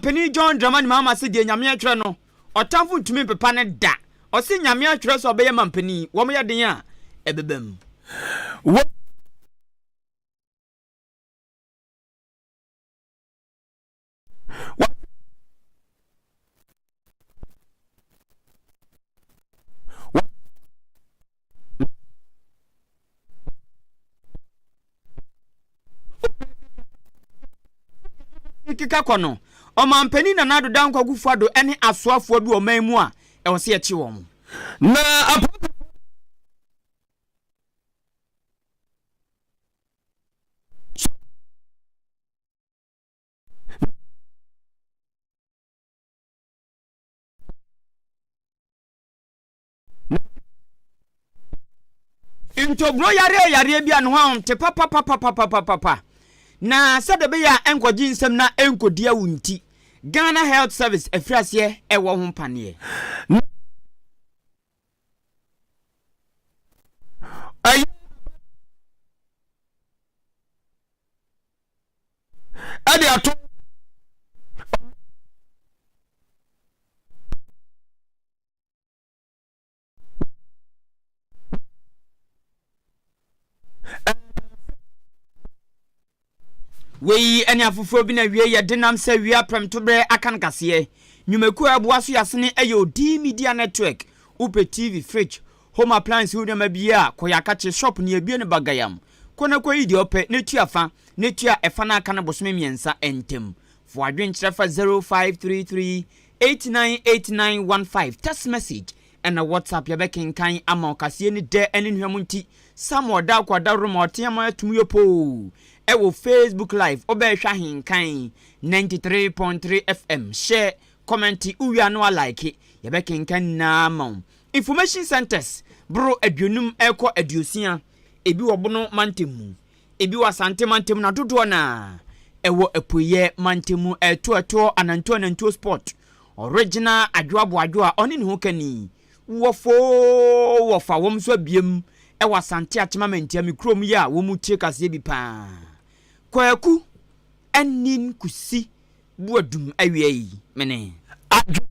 Panin John Dramani Mahama se deɛ Nyame atwerɛ no, ɔtamfo ntumi mpepa no da. Ɔse Nyame atwerɛ sɛ ɔbɛyɛ mampanin, wɔn yɛ den a, ɛbɛba mu. Wɔ. keka kɔ no, Ɔmanpanin Nana Addo Dankwa Akufo-Addo ne asoafoɔ bi wɔ ɔman mu a ɛwɔ sɛ yɛkye wɔn. Na apolisifoɔ. Ntoburo yareɛ yɛ yareɛ bi a ne ho ahom te papapapapapapa na sɛdeɛ ɛbɛyɛ a ɛnkɔgye nsam na ɛnkɔdi awu nti, Ghana Health Service afiri aseɛ ɛwɔ ho mpaneɛ. Ɛde ato. Wei ne afoforɔ bi na wie yɛ denam sɛ wia prɛmtoberɛ aka no kaseɛ. Nnwumakuo a ɛboa so yɛ asene yɛ Odii Media Network. Wopɛ TV, fridge, home appliance ho nneɛma biara a, kɔ Yɛakakye shop no yɛabue no bagayam. Kɔ na kɔyi deɛ wopɛ na tua fa na tua ɛfa no aka no bosome mmiɛnsa ntam. Fa w'adwenkyerɛ fa 0533 898915 text message ɛna WhatsApp yɛbɛkenkan ama wo. Kaseɛ ni dɛ ɛne nnuhwam nti Samuel Darko Adaworoma ɔte ama atum yɛ poo ɛwɔ Facebook live wobɛhwɛ Ahenkan 93.3 FM hyɛ kɔmɛnte wowie a na wa like yɛbɛkenkan nyinaa ama wo. Information centers boro aduonum ɛkɔ aduosia ebi wɔ Bono mantam mu Ebi wɔ Asante mantam na dodoɔ no ara ɛwɔ Apueeɛ mantam mu. Ɛto ɛtoɔ anantuo anantuo sport Original Adwoa Boadwoa ɔne ne ho kani wɔ foo wɔ fa wɔn nso abiem ɛwɔ Asante Akyem Amantia me kurom yi a wɔn tie kaseɛ bi paa. Kwaku Anin Kusi Boadum awia yi mene. Adwene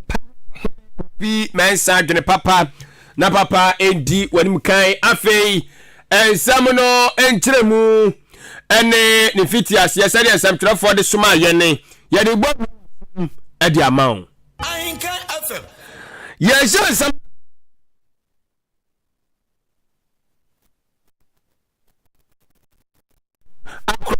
pa ho Kofi Mensah adwene papa na papa ndi w'anim kan. Afei nsɛm no nkyerɛmu ne ne mfitiaseɛ sɛdeɛ nsɛmtwerɛfoɔ de somaa yɛne yɛde bɔ de ama wo. Ahenkan FM. Yɛnhyɛ nsɛm akora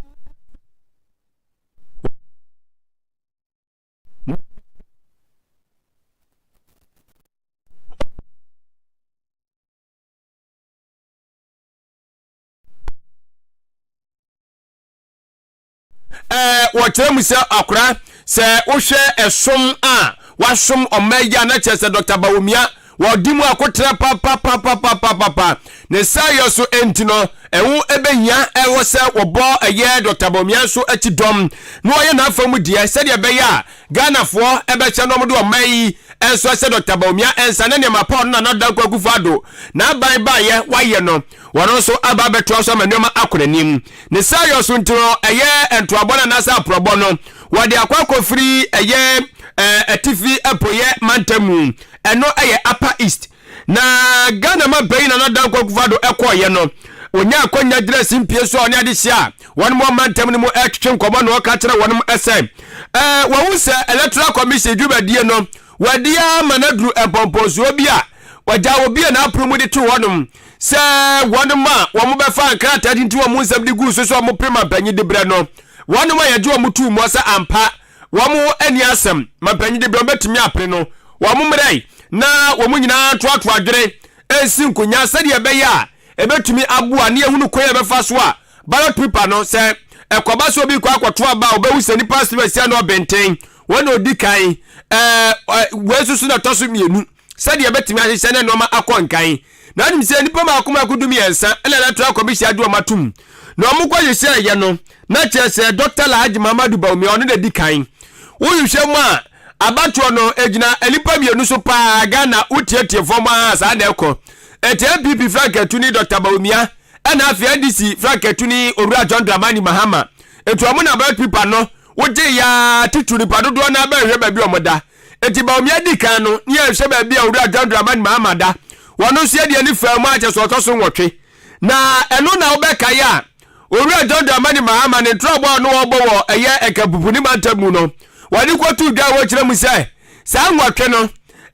Wɔkyerɛ mu sɛ akora sɛ wohwɛ ɛsom a wasom ɔma yi a na kyerɛ sɛ Dr. Bawumia wɔde mu akotra papapapapapapa ne nsa yɛ so enti no ɛho ɛbɛhia ɛwɔ sɛ wɔbɔ ɛyɛ Dr. Bawumia nso akyi dɔm na wɔyɛ n'afa mu deɛ sɛdeɛ ɛbɛyɛ a Ghanafoɔ ɛbɛhyɛ no wɔde ɔma yi nso ɛsɛ Dr. Bawumia nsa na nneɛma pa ɔno Nana Dankwa Akufo-Addo n'aban baayɛ wayɛ no wɔn nso aba abɛtoa so ama nneɛma akɔ n'anim. Ne saayɔ so nti no, ɛyɛ ntoabɔ no anaasɛ aporɔbɔ no, wɔde akɔ akɔfiri ɛyɛ atifi apueɛ mantam mu. Ɛno ɛyɛ Upper East. Na Ghana ma bɛyi Nana Dankwa Akufo-Addo ɛkɔɔyɛ no, wɔnya akɔnya gyina simpie so a ɔne adehyeɛ a wɔn wɔ mantam no mu ɛretwetwe nkɔmmɔ na ɔka kyerɛ wɔn sɛ wɔhu sɛ Electoral Commission dwumadie no wɔadi ara ma no aduru mpɔmpɔnsoɔ bi a wɔgya obi a n'apono mu de to hɔnom sɛ wɔnom a wɔbɛfa nkrataa tintim wɔn nsɛm de guu so sɛ wɔpere mampanyin dibrɛ no, wɔnom a yɛgye wɔn too mu sɛ ampa wɔn ani asɛm mampanyin dibrɛ wɔbɛtumi apere no, wɔn mmerɛe na wɔn nyinaa ntoatoa adwene nsi nkonya sɛdeɛ ɛbɛyɛ a ɛbɛtumi aboa ne yɛhunu kwan a ɛbɛfa so a ballot paper no sɛ ɛkɔba sɛ obi kɔ akɔto aba a ɔbɛhu sɛ nipa asɛm asia na ɔbɛnten wɔn na ɔdi kan ɛɛ wei nso so na ɛtɔ so mmienu sɛdeɛ ɛbɛtumi ahyehyɛ ne nneɛma akɔ nkan. Na wonim sɛ nnipa mmaako mmaako 13 na Electoral Commission agye wɔn atom. Na wɔn kɔ hyehyɛeɛ no, na kyerɛ sɛ Dɔkta Alhaji Muhammadu Bawumia ɔno na ɛdi kan. Wohwehwɛ mu a, abatoɔ no ɛgyina nnipa mmienu so paa, Ghana wotietie fam a saa na ɛkɔ. Ɛti NPP frankatuni Dɔkta Bawumia ɛna afei NDC frankatuni Owura John Dramani Mahama. Ɛti wɔn na ballot paper no. Wogye yaa titiriw nipa dodoɔ no ara bɛhwehwɛ baabi a wɔda. Enti Bawumia di kan no, ne yɛhwɛ baabi a Owura John Dramani Mahama da. Wɔno nso yɛde ani faa mu a kyerɛ sɛ ɔtɔ so nwɔtwe. Na ɛno na wobɛkae a, Owura John Dramani Mahama ne ntorɔbɔ a ɔne wɔbɔ wɔ ɛyɛ Nkapupu ne mantam mu no, wɔde kɔtoo dwa a wɔkyerɛ mu sɛ saa nwɔtwe no,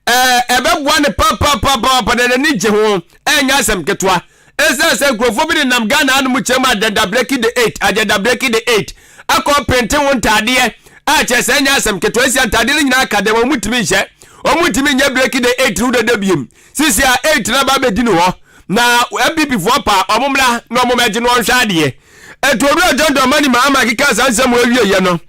ɛɛ, ɛbɛboa no papapapapa na n'ani gye ho, ɛnyɛ asɛm ketewa. Esiane sɛ nkurɔfoɔ bi nenam Ghana hanom kyerɛ mu agenda breaking the eight, agenda breaking the eight, akɔ pente wo ntaadeɛ a kyerɛ sɛ ɛnyɛ asɛm ketewa esia ntaadeɛ no nyinaa ka dɛm wɔn ntumi nhyɛ wɔn ntumi nyɛ breaking the eight no dada biem sisi a eight no aba abɛdi no hɔ na NPP foɔ pa wɔn mmra na wɔn mmɛgye no wɔnhwɛ adeɛ etu owura John Dramani Mahama keka saa nsɛm wɔ awieɛ no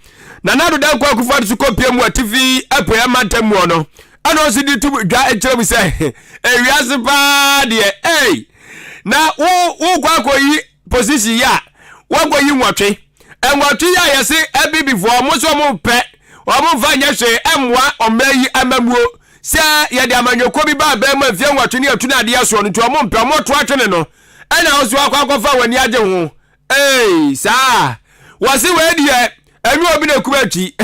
Nana Addo Dankwa Akufo-Addo so kɔpie mu atifi apueɛ mantam mu no ɛna ɔsi de to dwa kyerɛ mu sɛ ewiase paa deɛ ei na wo wokɔ akɔyi position yi a wakɔyi nwɔtwe nwɔtwe yi a yɛse abibifoɔ ɔmo nso ɔmo pɛ ɔmo mfa nyɛ hwee ɛmmoa ɔma yi amamuo sɛ yɛde amanyɔkuo bi ba abɛn mu mfeɛ nwɔtwe ne atu no adeɛ soɔ no nti ɔmo mpɛ ɔmo to atwene no ɛna wo so akɔ akɔfa w'ani agye ho Eei saa wɔse wei deɛ ɛnyɛ obi na ekum akyi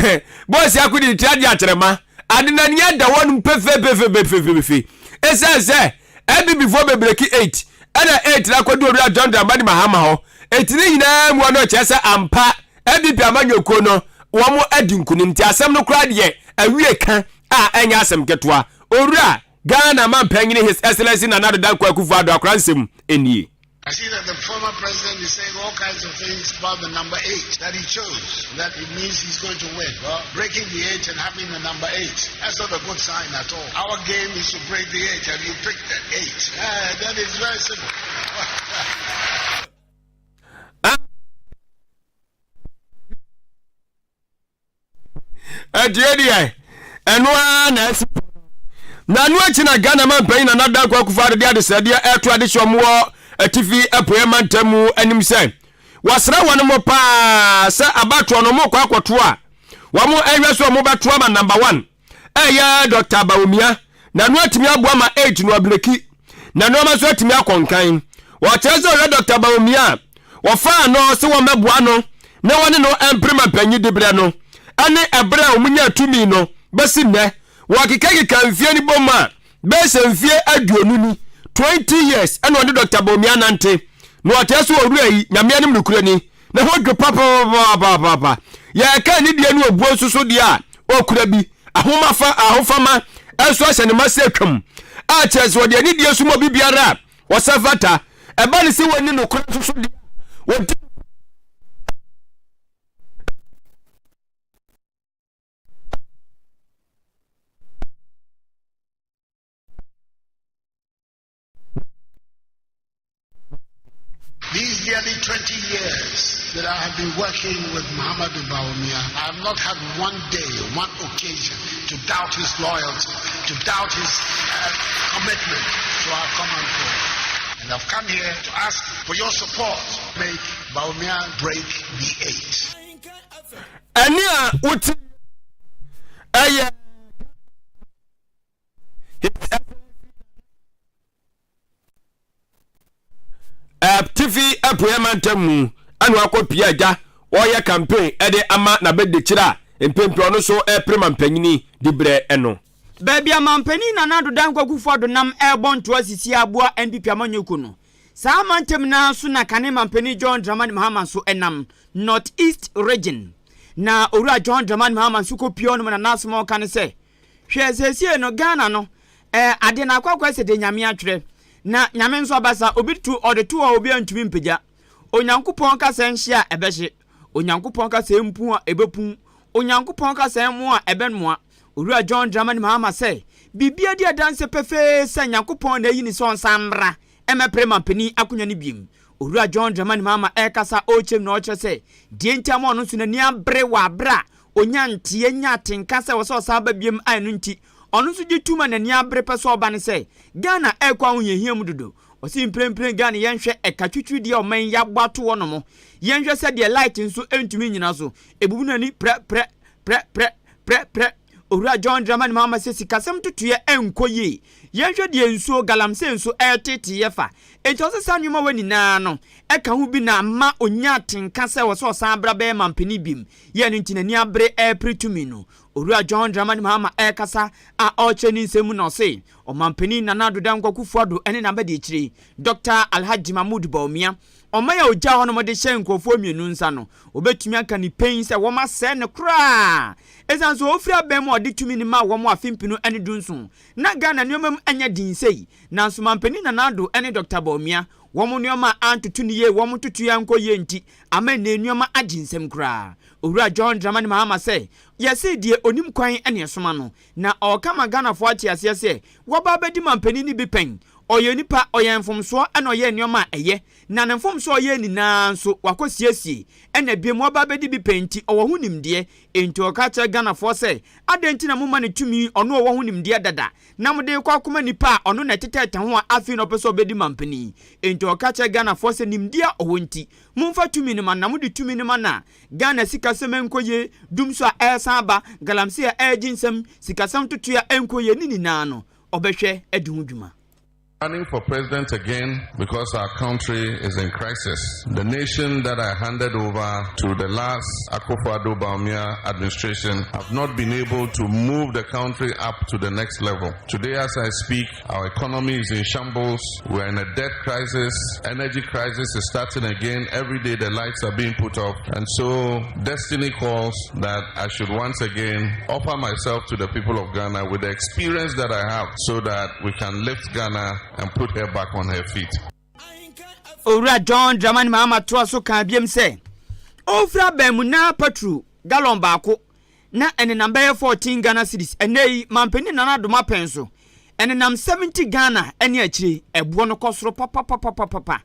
bɔɔsi ako de ne ti agye akyerɛma ade na nea da hɔ nom pefeepefeefefe esiane sɛ NPP foɔ bebree ki 8 ɛna 8 na akɔdu owura John Dramani Mahama hɔ eti ne nyinaa mu ɔno kyerɛ sɛ ampa NPP amanyɔkuo no wɔn adi nkunim nti asɛm no koraa deɛ awie ka a ɛnyɛ asɛm ketewa owura Ghana mampanyini His Excellency Nana Addo Dankwa Akufo-Addo akora nsɛm nie. I see that the former president is saying all kinds of things about the number eight that he chose, that it means he's going to win. Well, breaking the eight and having the number eight, that's not a good sign at all. Our game is to break the eight, and you picked the eight. Uh, that is very simple. ɛdeɛ deɛ ɛno ara na ɛsi na ɛno akyi na ghana ma mpanyin nana dankwa akufo addo de adesrɛdeɛ ɛto adehyɛ wɔn wɔ atifi apueɛ mantam mu anim sɛ wɔsrɛ wɔn mo paa sɛ abatoɔ no wɔn kɔ akɔto a wɔn ɛhwɛ so wɔn bɛto ama number one ɛyɛ Dɔkta Bawumia na no atumi aboa ma AIDS no abreki na nneɛma nso atumi akɔ nkan. Wɔkyerɛ sɛ ɔhwɛ Dɔkta Bawumia a wɔfaa no sɛ wɔmmɛboa no na wɔne no mpere ma mpanyin diberɛ no ne ɛberɛ a wɔnyaa tumi no bɛsi nnɛ. Wɔkekakeka mfeɛ no bom a, bɛyɛ sɛ mfeɛ 20 ni, 20 years, ɛna ɔne Dɔkta Bawumia nante. Na wɔkyerɛ sɛ owura yi, Nyame anim nokorɛ ni, Ne ho dwo papapapapaapa. Yɛreka anidie ne obuo nso so deɛ a, ɔkura bi. Ahomafa, ahofama nso ahyɛ ne ma sɛ twam, a kyerɛ sɛ ɔde anidie som obi biara a ɔsɛ fata. Ɛba ne sɛ wɔnni nokorɛ nso so deɛ a, wɔdi These nearly 20 years that I have been working with Muhammad Bawumia, I have not had one day, one occasion to doubt his loyalty, to doubt his uh, commitment to our common cause. And I've come here to ask for your support. Make Bawumia break the eight. Ɛne a wote ɛyɛ Atifi apueɛ mantam mu ɛna wakɔ pia agya ɔyɛ campaign ɛde ama n'abɛdikyerɛ a mpempem ɔno nso ɛpere mampanyini dibrɛ ɛno. Baabi a Mampanin Nana Addo Dankwa Akufo-Addo nam rebɔ ntoa sisi aboa NPP amanyɔkuo no, saa mantam no ara so na kane Mampanin John Dramani Mahama nso nam, North East Region. Na Owura John Dramani Mahama nso kɔpue hɔnom na n'asɛm a ɔka ne sɛ, Hwɛ seesei no Ghana no eh, ade no akɔ akɔyɛ sɛ deɛ Nyame atwerɛ. Na Nyame nso abasa, obi to ɔde to hɔ a obiara ntumi mpagya. Onyankopɔn ka sɛ nhye a ɛbɛhye, Onyankopɔn ka sɛ mpu a ɛbɛpu, Onyankopɔn ka sɛ mmoa a ɛbɛnoa. Owura John Dramani Mahama sɛ, biribiara di adanse pefee sɛ Nyankopɔn na ayi no sɛ ɔnsan mmra mmɛpere mampanin akonwa no biom. Owura John Dramani Mahama ɛrekasa a ɔrekyerɛ mu na ɔrekyerɛ sɛ deɛ nti ama ɔno nso n'ani abere wɔ abere a ɔnya nteɛ nya atenka sɛ ɛwɔ sɛ ɔsan ba biom a ɛno nti ɔno nso gye tom a n'ani abere pɛ sɛ ɔba ne sɛ Ghana ɛrekɔ ahohiahia mu dodo. Ɔse mprempren Ghana yɛnhwɛ ɛka twitwiri deɛ ɔman yi abɔ ato hɔ nom, yɛnhwɛ sɛ deɛ light nso ɛntumi nnyina so, ɛbubu n'ani prɛ prɛ prɛ prɛ prɛ prɛ. Owura John Dramani Mahama sɛ sikasɛm ntotoeɛ ɛnkɔ yie. Yɛnhwɛ deɛ nsuo, galamsey nso ɛreteeteeɛ fa. Enti ɔsɛ saa nneɛma wei nyinaa no ɛka ho bi na ama ɔnya atenka sɛ ɛwɔ sɛ ɔsan bra bɛyɛ mampanin biom. Yɛ ɛno nti n'ani abere ɛrepere tumi no. Owura John Dramani Mahama ɛrekasa a ɔrekyerɛ ne nsɛm mu na ɔse Ɔmanpanin Nana Addo Dankwa Akufo-Addo ne n'abadiakyire Dɔkta Alhaji Mahmood Bawumia Ɔman a ogyaa hɔnom de hyɛɛ nkurɔfoɔ mmienu nsa no, wɔbɛtumi aka no pen sɛ wɔasɛe no koraa. Ɛsiane sɛ ɔfiri abɛn mu a ɔde tumi no maa wɔn afe mpenu ne dunson. Na Ghana nneɛma mu nyɛ den sei. Nanso Mampanin Nana Addo ne Dɔkta Bawumia, wɔn nneɛma a antoto no yie, wɔn ntotoeɛ ankɔ yie nti, ama nnɛ nneɛma agye nsam koraa. Owura John Dramani Mahama sɛ, Yɛse deɛ ɔnim kwan na ɛsoma no. Na ɔreka ma Ghanafoɔ ate aseɛ sɛ, wɔaba abɛdi mampanin no bi pɛn. Ɔyɛ nipa, ɔyɛ mfomsoɔ ɛna ɔyɛ nneɛma a ɛyɛ, na ne mfomsoɔ a ɔyɛɛ nyinaa nso wakɔ siesie, ɛna biom waba abɛdi bi pɛn nti ɔwɔ ho nimdeɛ, enti ɔka kyerɛ Ghanafoɔ sɛ adɛn nti na momma no tumi, ɔno ɔwɔ ho nimdeɛ dada, na mode rekɔ akɔma nipa a ɔno na ɛtetɛɛtɛ ho a afei na ɔpɛ sɛ ɔbɛdi mampanin, enti ɔka kyerɛ Ghanafoɔ sɛ nimdeɛ a ɔwɔ nti momfa tumi no ma no, na mode tumi no ma no a Ghana sikasɛm ɛnkɔ yie, dumsor a ɛresan aba, galamsey a ɛregye nsam, sikasɛm ntotoeɛ a ɛnkɔ yie, ne nyinaa no ɔbɛhwɛ adi ho dwuma. Running for president again because our country is in crisis. The nation that I handed over to the last Akufo-Addo Bawumia administration have not been able to move the country up to the next level. Today as I speak, our economy is in shambles. We are in a debt crisis. Energy crisis is starting again. Every day the lights are being put off. And so destiny calls that I should once again offer myself to the people of Ghana with the experience that I have so that we can lift Ghana and put her back on her feet. Owura John Dramani Mahama toa so kaa biom sɛ, Ɔrefiri aban mu na patro gallon baako na ɛnenam bɛyɛ 14 Ghana cedis, ɛnnɛ yi Manpanin Nana Addo Mapɛn so ɛnenam 70 Ghana ne akyire, ɛboɔ no kɔ soro papapapapapa.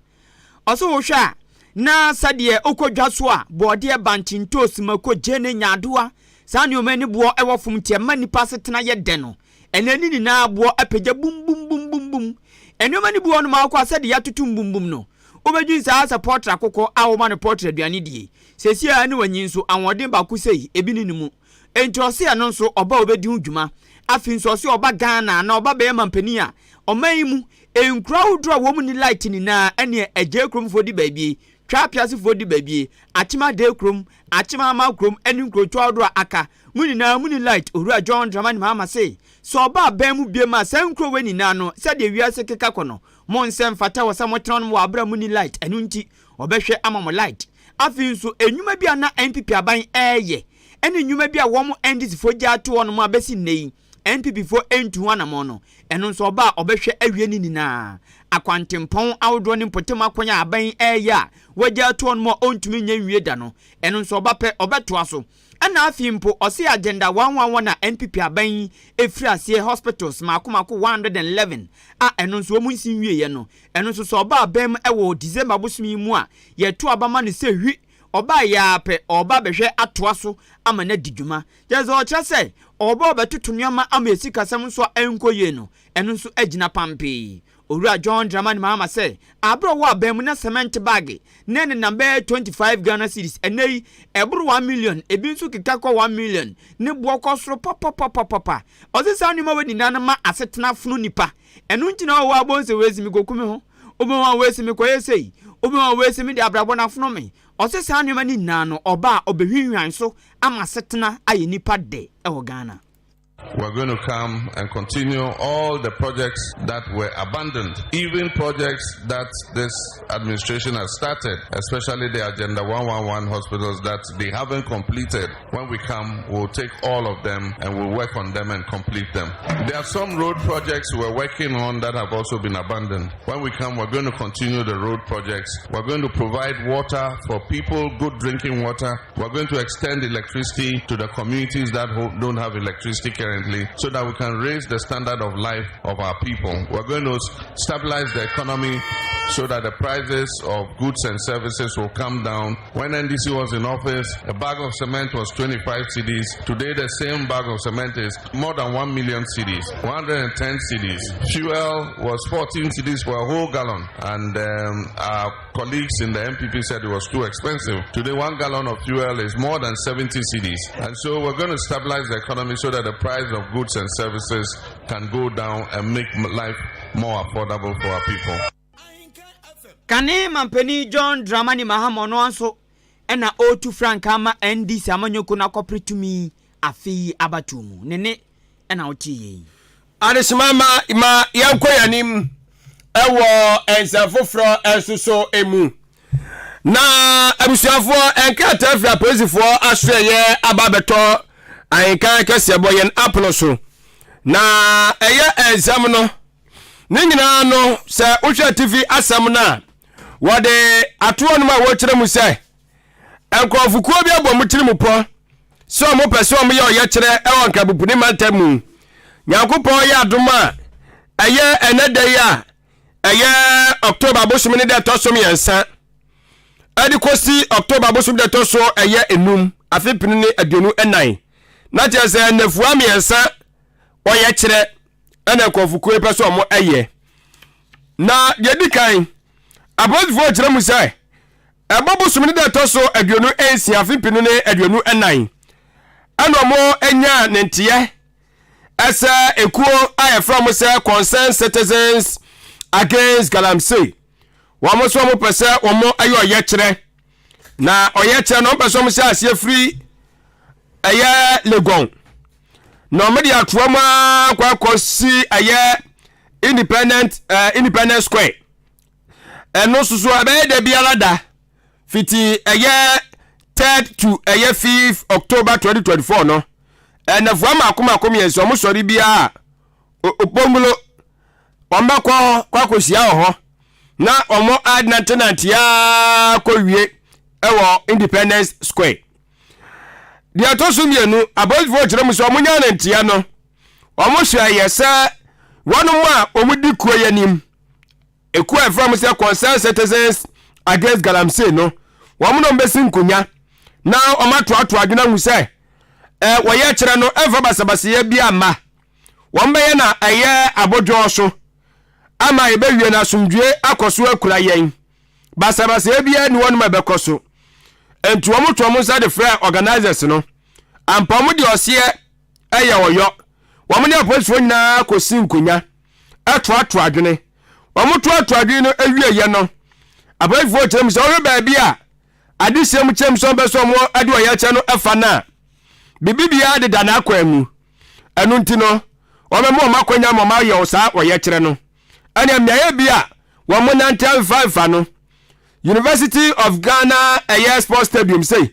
Ɔse wohwɛ a na sɛdeɛ wokɔ dwa so a bɔɔdeɛ, bankye, ntoosi, mako, gyeene, nyaadoa, saa nneɛma yi ne boɔ ɛwɔ fam nti ɛma nnipa asetena yɛ dɛ no, ɛnɛ ne nyinaa boɔ apagya bum bum bum bum bum. Nneɛma no bi wɔ hɔnom a wokɔ a sɛdeɛ yɛatoto mbumbum no, wobɛdwene saa sɛ pɔtre akokɔ a woma no pɔtre aduane die. Seesei ara ne wanyin nso, ahoɔden baako sei, ebi ne ne mu. Enti ɔse ɛno nso ɔba a ɔbɛdi ho dwuma. Afei nso ɔse ɔba Ghana anaa ɔba bɛyɛ mampanin a, ɔman yi mu nkuro ahodoɔ a wɔn nni light nyinaa ɛneɛ Agyei kuromfoɔ di baabie, Twa Apeasefoɔ di baabie, Akyem Adei kurom, Akyem Ama kurom ɛne nkurotoɔ ahodoɔ a aka, mo nyinaa monni light. Owura John Dramani Mahama se sɛ ɔba aban mu biom a saa nkuro wei nyinaa no sɛdeɛ wiase keka kɔ no, mo nsɛ mfata wɔ sɛ motena hɔnom wɔ aberɛ a monni light, ɛno nti ɔbɛhwɛ ama mo light. Afei nso nnwuma bi a na NPP aban reyɛ ne nnwuma bi a wɔn NDC foɔ gyaa to hɔnom a bɛsi nnɛ yi NPP foɔ ntu ho anamɔn no, ɛno nso ɔba a ɔbɛhwɛ awie ne nyinaa. Akwantempɔn ahodoɔ ne mpɔtam akwan a aban yi reyɛ a wɔagya ato hɔnom a ɔntumi nyɛ nwie da no, ɛno nso ɔba pɛ ɔbɛtoa so. Ɛna afei mpo ɔse Agenda 111 a NPP aban yi firi aseɛ hospitals mmaako mmaako 111 a ɛno nso wɔn nsi nwieɛ no, ɛno nso sɛ ɔba aban mu wɔ December bosome yi mu a yɛto aba ma no sɛ hwi Ɔbaeɛ ara pɛ, ɔreba abɛhwɛ atoa so ama no adi dwuma. Kyerɛ sɛ, ɔkyerɛ sɛ ɔreba abɛtoto nneɛma ama yɛn sikasɛm nso a ɛnkɔ yie no, ɛno nso agyina pampee. Owura John Dramani Mahama sɛ, aberɛ a ɔwɔ aban mu na cement bag na ɛnenam bɛyɛ 25 Ghana cedis, ɛnnɛ yi ɛboro 1 million, ebi nso keka kɔ 1 million, ne boɔ kɔ soro papapapapapa. Ɔse saa nneɛma wei nyinaa no ma asetena fono nnipa. Ɛno nti na ɔwɔ hɔ a wobɛhu sɛ wei se mekɔku me ho, wobɛhu a wei se mekɔyɛ sei, wobɛhu a wei se mede abrabɔ no afono me. Ɔse saa nneɛma no nyinaa no ɔba a ɔbɛhwinhwan so ama asetena ayɛ nnipa dɛ wɔ Ghana. We are going to come and continue all the projects that were abandoned, even projects that this administration has started, especially the Agenda 111 hospitals that they haven't completed. When we come, we'll take all of them and we'll work on them and complete them. There are some road projects we're working on that have also been abandoned. When we come, we're going to continue the road projects. We're going to provide water for people, good drinking water. We're going to extend electricity to the communities that don't have electricity currently so that we can raise the standard of life of our people. We're going to stabilize the economy so that the prices of goods and services will come down. When NDC was in office, a bag of cement was 25 cedis. Today, the same bag of cement is more than 1 million cedis, 110 cedis. Fuel was 14 cedis for a whole gallon, and um, our colleagues in the NPP said it was too expensive. Today, one gallon of fuel is more than 70 cedis. And so we're going to stabilize the economy so that the price of goods and services can go down and make life more affordable for our people. Kane mampanin John Dramani Mahama ɔno ara nso na ɔretu frankaa ma NDC amanyɔkuo no akɔpere tumi afe yi abatoɔ mu. Ne nne na woteeɛ yi. Adesima ma ma yɛnkɔ yɛn anim wɔ nsɛm foforɔ nso so mu. Na abusuafoɔ nkrataa firi apolisifoɔ asoɛyɛ aba abɛtɔ ahenkan kɛseɛ bɔ yɛn apono so. Na ɛyɛ nsɛm no ne nyinaa no sɛ wohwɛ atifi asɛm no a wɔde atoɔ nom a wɔkyerɛ mu sɛ Nkurɔfokuo bi abɔ wɔn tirim pɔ sɛ wɔpɛ sɛ wɔyɛ ɔyɛkyerɛ wɔ Nkrabopuni mantam mu. Nyankopɔn yɛ adom a, ɛyɛ ɛnɛ da yi a ɛyɛ October bosome ne da ɛtɔ so mmiɛnsa ɛde kɔsi October bosome da ɛtɔ so ɛyɛ enum afe pini ne 24 na kyerɛ sɛ nnafua mmiɛnsa ɔyɛkyerɛ ɛna nkurɔfokuo yi pɛ sɛ wɔn ɛyɛ. Na deɛ di kan, apolisifoɔ kyerɛ mu sɛ Ɛbɔ bosome no da ɛtɔ so 26 afe 2024 ɛna wɔn nyaa ne nteɛ ɛsɛ ekuo a yɛfrɛ wɔn sɛ Concerned Citizens Against Galamsey. Wɔn nso wɔn pɛ sɛ wɔn ɛyɛ ɔyɛkyerɛ na ɔyɛkyerɛ no wɔn pɛ sɛ wɔn hyɛ aseɛ firi ɛyɛ Legon na wɔn de atoa mu akɔ akɔsi ɛyɛ Independent ɛɛ Independent Square. Ɛno nso so ɛbɛyɛ da biara da fiti ɛyɛ third to ɛyɛ fifth October 2024 no ɛnafua mako mako mmiɛnsa wɔn sɔre biara okpongolo wɔn bɛkɔ hɔ kɔ akɔhyia wɔ hɔ na wɔn anantenante ara kɔwie ɛwɔ Independence Square. Deɛ ɛtɔ so mmienu, apolisifoɔ kyerɛ mu sɛ wɔn nya ananteɛ no wɔn hwɛ yɛ sɛ wɔn a wɔdi kuo yɛ anim Ekuo a yɛfrɛ wɔn sɛ Concerned Citizens Against Galamsey no, wɔn na wɔbɛsi nkonya na wɔatoatoa adwene ahu sɛ eh, wɔyɛ kyerɛ no ɛmfa basabasayɛ bi amma. Wɔn bɛyɛ na ɛyɛ abodwɔɔ so ama yɛbɛwie no asomdwie akɔ so akura yɛn. Basabasayɛ biara ni wɔnom a ɛbɛkɔ so. Nti wɔn to wɔn nsa de frɛ organizers no. Ampa wɔn de ɔseɛ ɛyɛ ɔyɔ. Wɔn ne apolisifoɔ nyinaa kɔsi nkonya ɛtoatoa adwene. Wɔn toatoa adwene no awieɛ no, apolisifoɔ kyerɛ mu sɛ wɔhwɛ baabi a adesua mu kyerɛ mu sɛ wɔpɛ sɛ wɔn de ɔyɛkyɛ no ɛfa no a, biribi biara deda n'akwan mu. Ɛno nti no, wɔbɛma wɔn akwanya ma wɔn ayɛ saa ɔyɛkyerɛ no. Ɛnna mmeaeɛ bi a wɔn nante amfa no, University of Ghana ɛyɛ sports stadium sei,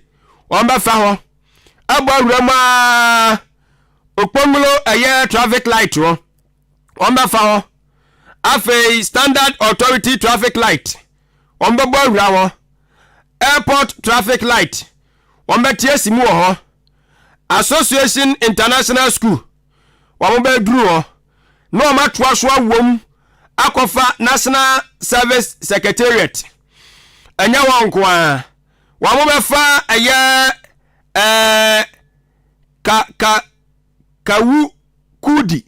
wɔn bɛfa hɔ abɔ awura mu aa Okponglo ɛyɛ traffic light hɔ wɔn bɛfa hɔ afei Standard Authority traffic light wɔn bɛbɔ awura hɔ Airport traffic light wɔn bɛte asi mu wɔ hɔ Association International School wɔn bɛduru hɔ na wɔn atoa so awom akɔfa National Service Secretariat ɛnyɛ wɔn nko ara wɔn bɛfa ɛyɛ ɛɛ ka ka kawu kudi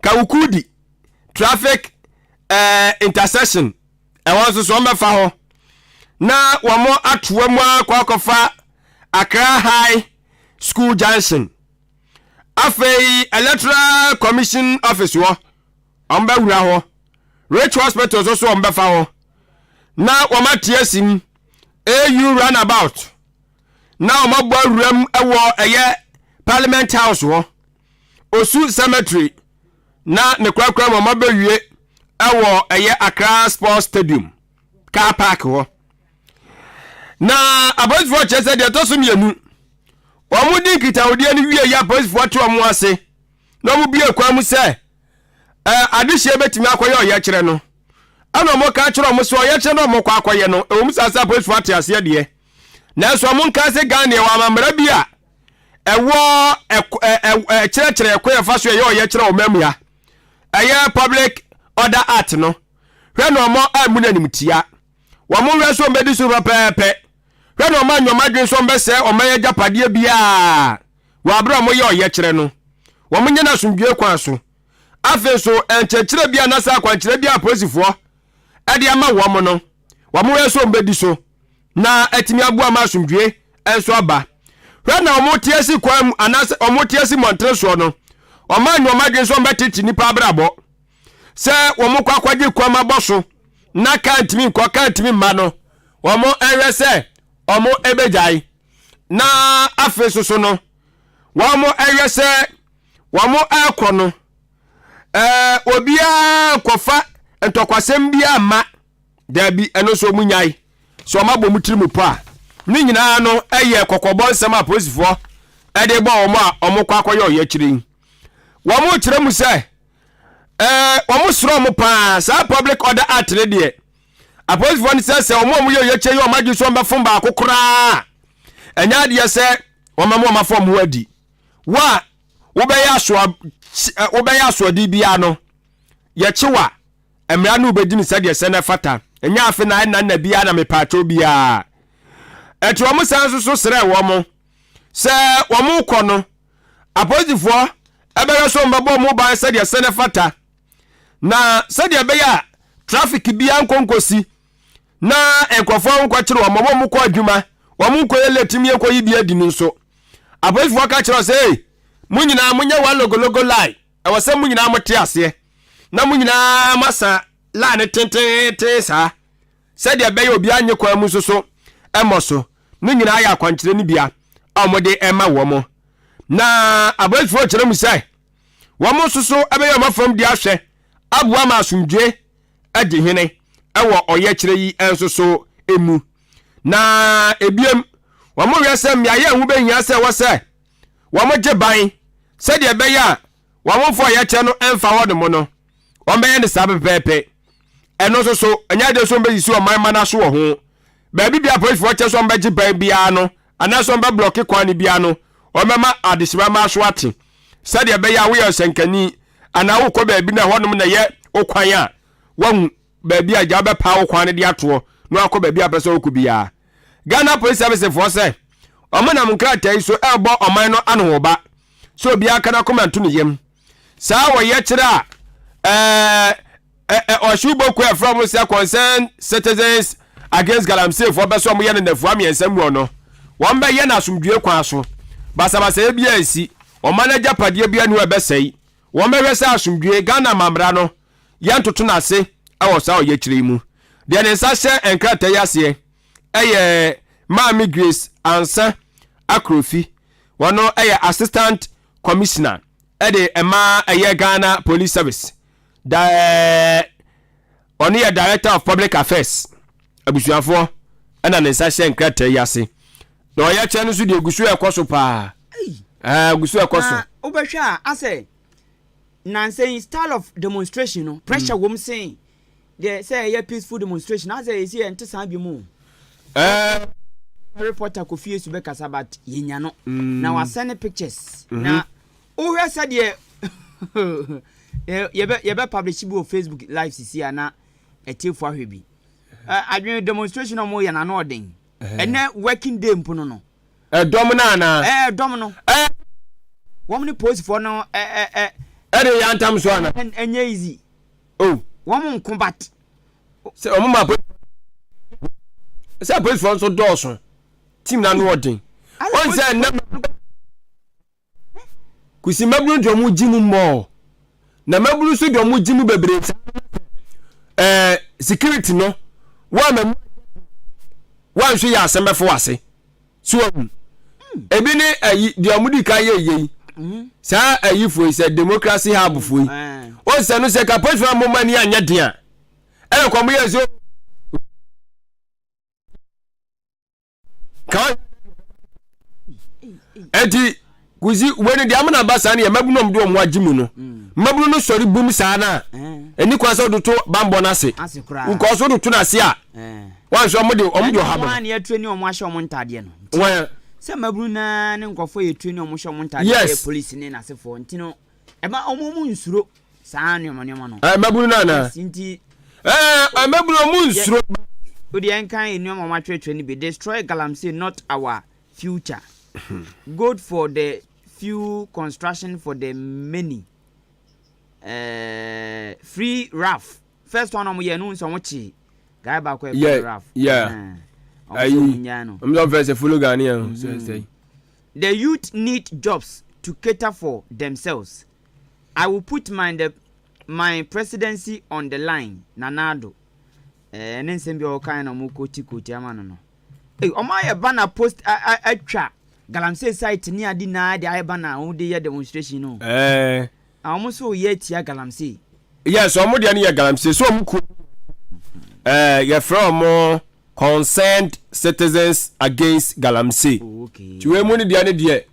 kawu kudi traffic ɛɛ intersection ɛhɔ nso so wɔn bɛfa hɔ na wɔn atoa mu akɔ akɔfa Accra High School Junction afei Electoral Commission office hɔ wɔn bɛwura hɔ Rich Hospital nso so wɔn bɛfa hɔ na wɔn ate asi mu AU runabout na wɔn abɔ awura mu wɔ ɛyɛ Parliament House hɔ Osu Cemetery na ne korakora mu wɔn abɛwie ɛwɔ ɛyɛ Accra Sports Stadium car park hɔ na apolisifoɔ kyerɛ sɛ deɛ ɛtɔ so mmienu wɔn di nkitahodie no wie yɛ apolisifoɔ te wɔn ase na wɔn bue kwan mu sɛ ɛɛ adehyeɛ bɛtumi akɔyɛ ɔyɛkyerɛ no ɛna wɔn ka kyerɛ wɔn sɛ ɔyɛkyerɛ no wɔn kɔ akɔyɛ no ɛwɔ mu saa sɛ apolisifoɔ ate aseɛ deɛ nanso wɔn nka sɛ Ghana ɛwɔ amammerɛ bi a ɛwɔ ɛkyerɛkyerɛ ɛkɔ yɛfa so ɛyɛ ɔyɛkyerɛ wɔn amua ɛyɛ public order act no hwɛ na wɔn ammu no animtia wɔn nhwɛ so wɔn bɛdi so pɛpɛɛpɛ hwɛ na wɔn anyɛ wɔn adwene so wɔn bɛsɛe wɔn agyapadeɛ biara wɔ abere a wɔyɛ ɔyɛkyerɛ no, wɔnyɛ no asomdwoe kwan so. Afei nso, nkyerɛkyerɛ bi anaasɛ akwankyerɛ bi a apolisifoɔ de ama wɔn no, Wɔn yɛ sɛ wɔn bɛdi so na atumi aboa ma asomdwie nso aba. Hwɛ na wɔn te asi kwan mu anaasɛ wɔn te asi mmɔntene soɔ no, wɔn anyɛ wɔn adwene sɛ wɔn bɛtete nnipa abrabɔ. Sɛ wɔn kɔ akɔgye kwan abɔ so na kaa ntumi nkɔ kaa ntumi mma no, wɔn nhwɛ sɛ wɔn bɛgyae. Na afei soso no, wɔn nhwɛ sɛ wɔn rekɔ no, ɛɛ obiara nkɔfa ntɔkwasɛm biara mma. Daabi, ɛno nso wɔn nyae. Sɛ wɔn abɔ wɔn tiri mu po a, ne nyinaa no yɛ kɔkɔbɔ nsɛm a polisifoɔ de bɔ wɔn a wɔkɔ akɔyɛ ɔyɛkyerɛ yi. Wɔn kyerɛ mu sɛ ɛɛ wɔn srɛ wɔn paa saa public order act ne deɛ apolisifoɔ no sɛ sɛ wɔn a wɔyɛ ɔyɛkyerɛ yi wɔn adwene so wɔn bɛfom baako koraa ɛnyɛ adeɛ sɛ wɔn ama wɔn afɔ wɔn ho adi. Wo a wobɛyɛ asoa wobɛyɛ asoɔden biara no yɛkye wo a mmara no wobɛdi no sɛdeɛ sɛ na ɛfata. Ɛnyɛ afe na ɛna nna biara na mepaakyɛw biara. Ɛti wɔn san nso so srɛ wɔn sɛ wɔn kɔ no apolisifoɔ ɛbɛyɛ so wɔn bɛbɔ wɔn ban sɛdeɛ sɛ na ɛfata na sɛdeɛ ɛbɛyɛ a traffic biara nkonkosi na nkurɔfoɔ nkɔkyere wɔn, wɔn kɔ adwuma, wɔn nkɔyɛ late mi nkɔyi bi adi no nso. Apolisifoɔ ka kyerɛ sɛ, ei, mo nyinaa monyɛ one logologo line, ɛwɔ sɛ mo nyinaa mote aseɛ, na mo nyinaa moasa line no tententen saa, sɛdeɛ ɛbɛyɛ obiara nye kwan mu nso so mmɔ so. Ne nyinaa yɛ akwankyerɛ no bia a wɔde ɛma wɔn. Na apolisifoɔ kyerɛ mu sɛ, wɔn nso so ɛbɛyɛ wɔn afam de ahwɛ aboa ma asomdwoe adi hene wɔ ɔyɛkyerɛ yi nso so mu. Na ebiem, wɔhwɛ sɛ mmeaeɛ a ɛho bɛhia sɛ ɛwɔ sɛ wɔgye ban sɛdeɛ ɛbɛyɛ a wɔmfa ɔyɛkyerɛ no mfa hɔ nom no, wɔbɛyɛ no saa pɛpɛɛpɛ. Ɛno nso so, ɛnyɛ adeɛ sɛ wɔbɛsisi ɔman mma no aso wɔ ho. Baabi bia apolisifoɔ kyɛ sɛ wɔbɛgye ban biara no, anaasɛ wɔbɛblɔke kwan no biara no, wɔbɛma adehyema mma aso ate sɛdeɛ ɛbɛyɛ a woyɛ ɔsɛnkani anaa wokɔ baabi na ɛhɔnom na ɛyɛ wo kwan a, woahu baabi a gya bɛpaa wo kwan no de atoɔ na wakɔ baabi a pɛ sɛ wokɔ biara. Ghana Police Service foɔ sɛ wɔn nam nkrataa yi so ɛrebɔ ɔman no anohoba sɛ obiara ka n'akoma nto ne yam. Saa wɔyɛkyerɛ a ɛɛ ɔhyew boku a ɛfrɛ wɔn sɛ Concerned Citizens Against Galamsey foɔ bɛ sɛ wɔyɛ no nnafua mmiɛnsa mu no, wɔn bɛyɛ no asomdwoe kwan so. Basabasayɛ biara nsi, ɔman agyapadeɛ biara nni hɔ a ɛbɛsɛe. Wɔn bɛhwɛ sɛ asomdwoe, Ghana amammra no, yɛntoto no ase wɔ saa ɔyɛkyerɛ yi mu. Deɛ ne nsa hyɛ nkrataa yi aseɛ yɛ Maame Grace Ansah Akrofi, wɔno yɛ Assistant Commissioner de ma ɛyɛ Ghana Police Service. Da ɛɛ ɔno yɛ Director of Public Affairs abusuafoɔ ɛna ne nsa hyɛ nkrataa yi ase. Na ɔyɛkyerɛ no nso deɛ egu so ɛkɔ so paa. Ɛɛ egu so ɛkɔ so. Na wobɛhwɛ a asɛ nansa yi style of demonstration no pressure mm. wɔm sen deɛ sɛ ɛyɛ peaceful demonstration asɛ yɛsi yɛ nte saa bi mu. Ɛɛ. Reporter Kofi Esu bɛkasa but yɛnya no mm. na wasɛne pictures mm -hmm. na Wohwɛ sɛdeɛ yɛbɛ yɛbɛ publish bi wɔ Facebook live sisi a na atiefo ahwɛ bi. Adwene demonstration a wɔyɛ no ano ɔden. Ɛnɛ working day mpo no no. Ɛdɔm no anaa? Ɛɛ dɔm no. Ɛɛ. Wɔn ne polisifoɔ no ɛ ɛ. Ɛde yɛ antam so ana? Ɛnyɛ easy. Oh. Wɔn nko but. Sɛ wɔn ma sɛ polisifoɔ nso dɔɔso team na ano ɔden. Wɔn sɛ ɛnɛ. Kusi mmabunu deɛ wɔn gye mu mmɔɔ na mmabunu nso deɛ wɔn gye mu bebree saa ɛɛ security no wɔn ama mu wɔn anhwɛ yɛ asɛm bɛfo ase so wɔn ebi ne ɛyi deɛ wɔn di kan yɛ yie yi saa ɛyi fo yi sɛ democracy hub fo yi wɔn sɛ no sɛ ka polisi fo mo ani anyɛ den a ɛna kɔn mo yɛ so. Ka Eti kusi wei no deɛ amena ba saa no yɛ mmabunu a wɔde wɔn ho agye mu no. Mmabunu no sɔre bum saa no a, ɛni kwan sɛ wɔde to bammɔ no ase. Nkɔɔ so wode to no ase a, wɔanhwɛ wɔn de wɔn de ɔha bɛba. Wɔn a yɛtrain wɔn ahyɛ wɔn ntaadeɛ no. Wɔn sɛ mmabunu naa ne nkurɔfoɔ yɛ train wɔn hyɛ wɔn ntaadeɛ yɛ polisi ne n'asefoɔ nti no ɛma wɔn wɔn nsuro. Saa nneɛma nneɛma no. Ɛɛ mmabunu no anaa? Yes, nti. Ɛɛ mmabunu ɔmo nsuro. O deɛ nkan nneɛma ɔmo atwerɛtwerɛ no bi. Destroy galamsey not our future. Gold for the few construction for the many. Ɛɛ free Ralph. First one ɔmo yɛ no nsɛ ɔmo kye. Guy baako a Yeah, yɛfrɛ no Ralph. yeah. Ɛhɛn. Ɔmo Ayi, sɛ ɔmo nyaa no. ɔmo sɛ ɔmo fɛ sɛ follow Ghanaian sɛ sɛ. The youth need jobs to cater for themselves. I will put my the my presidency on the line, Nana Addo. Ɛɛ ne nsɛm bi a ɔkae na ɔmo koti koti ama no no. Ei, ɔmo ayɛ banner post atwa galamsey site ne ade nyinaa de ayɛ banner a wɔn de yɛ demonstration no. Ɛɛ. A wɔn nso yɛ tia galamsey. Yes, ɔmo deɛ no yɛ galamsey so ɔmo ku ɛɛ yɛfrɛ ɔmo Concerned Citizens Against Galamsey. Oh, okay. Ti wei mu no deɛ no deɛ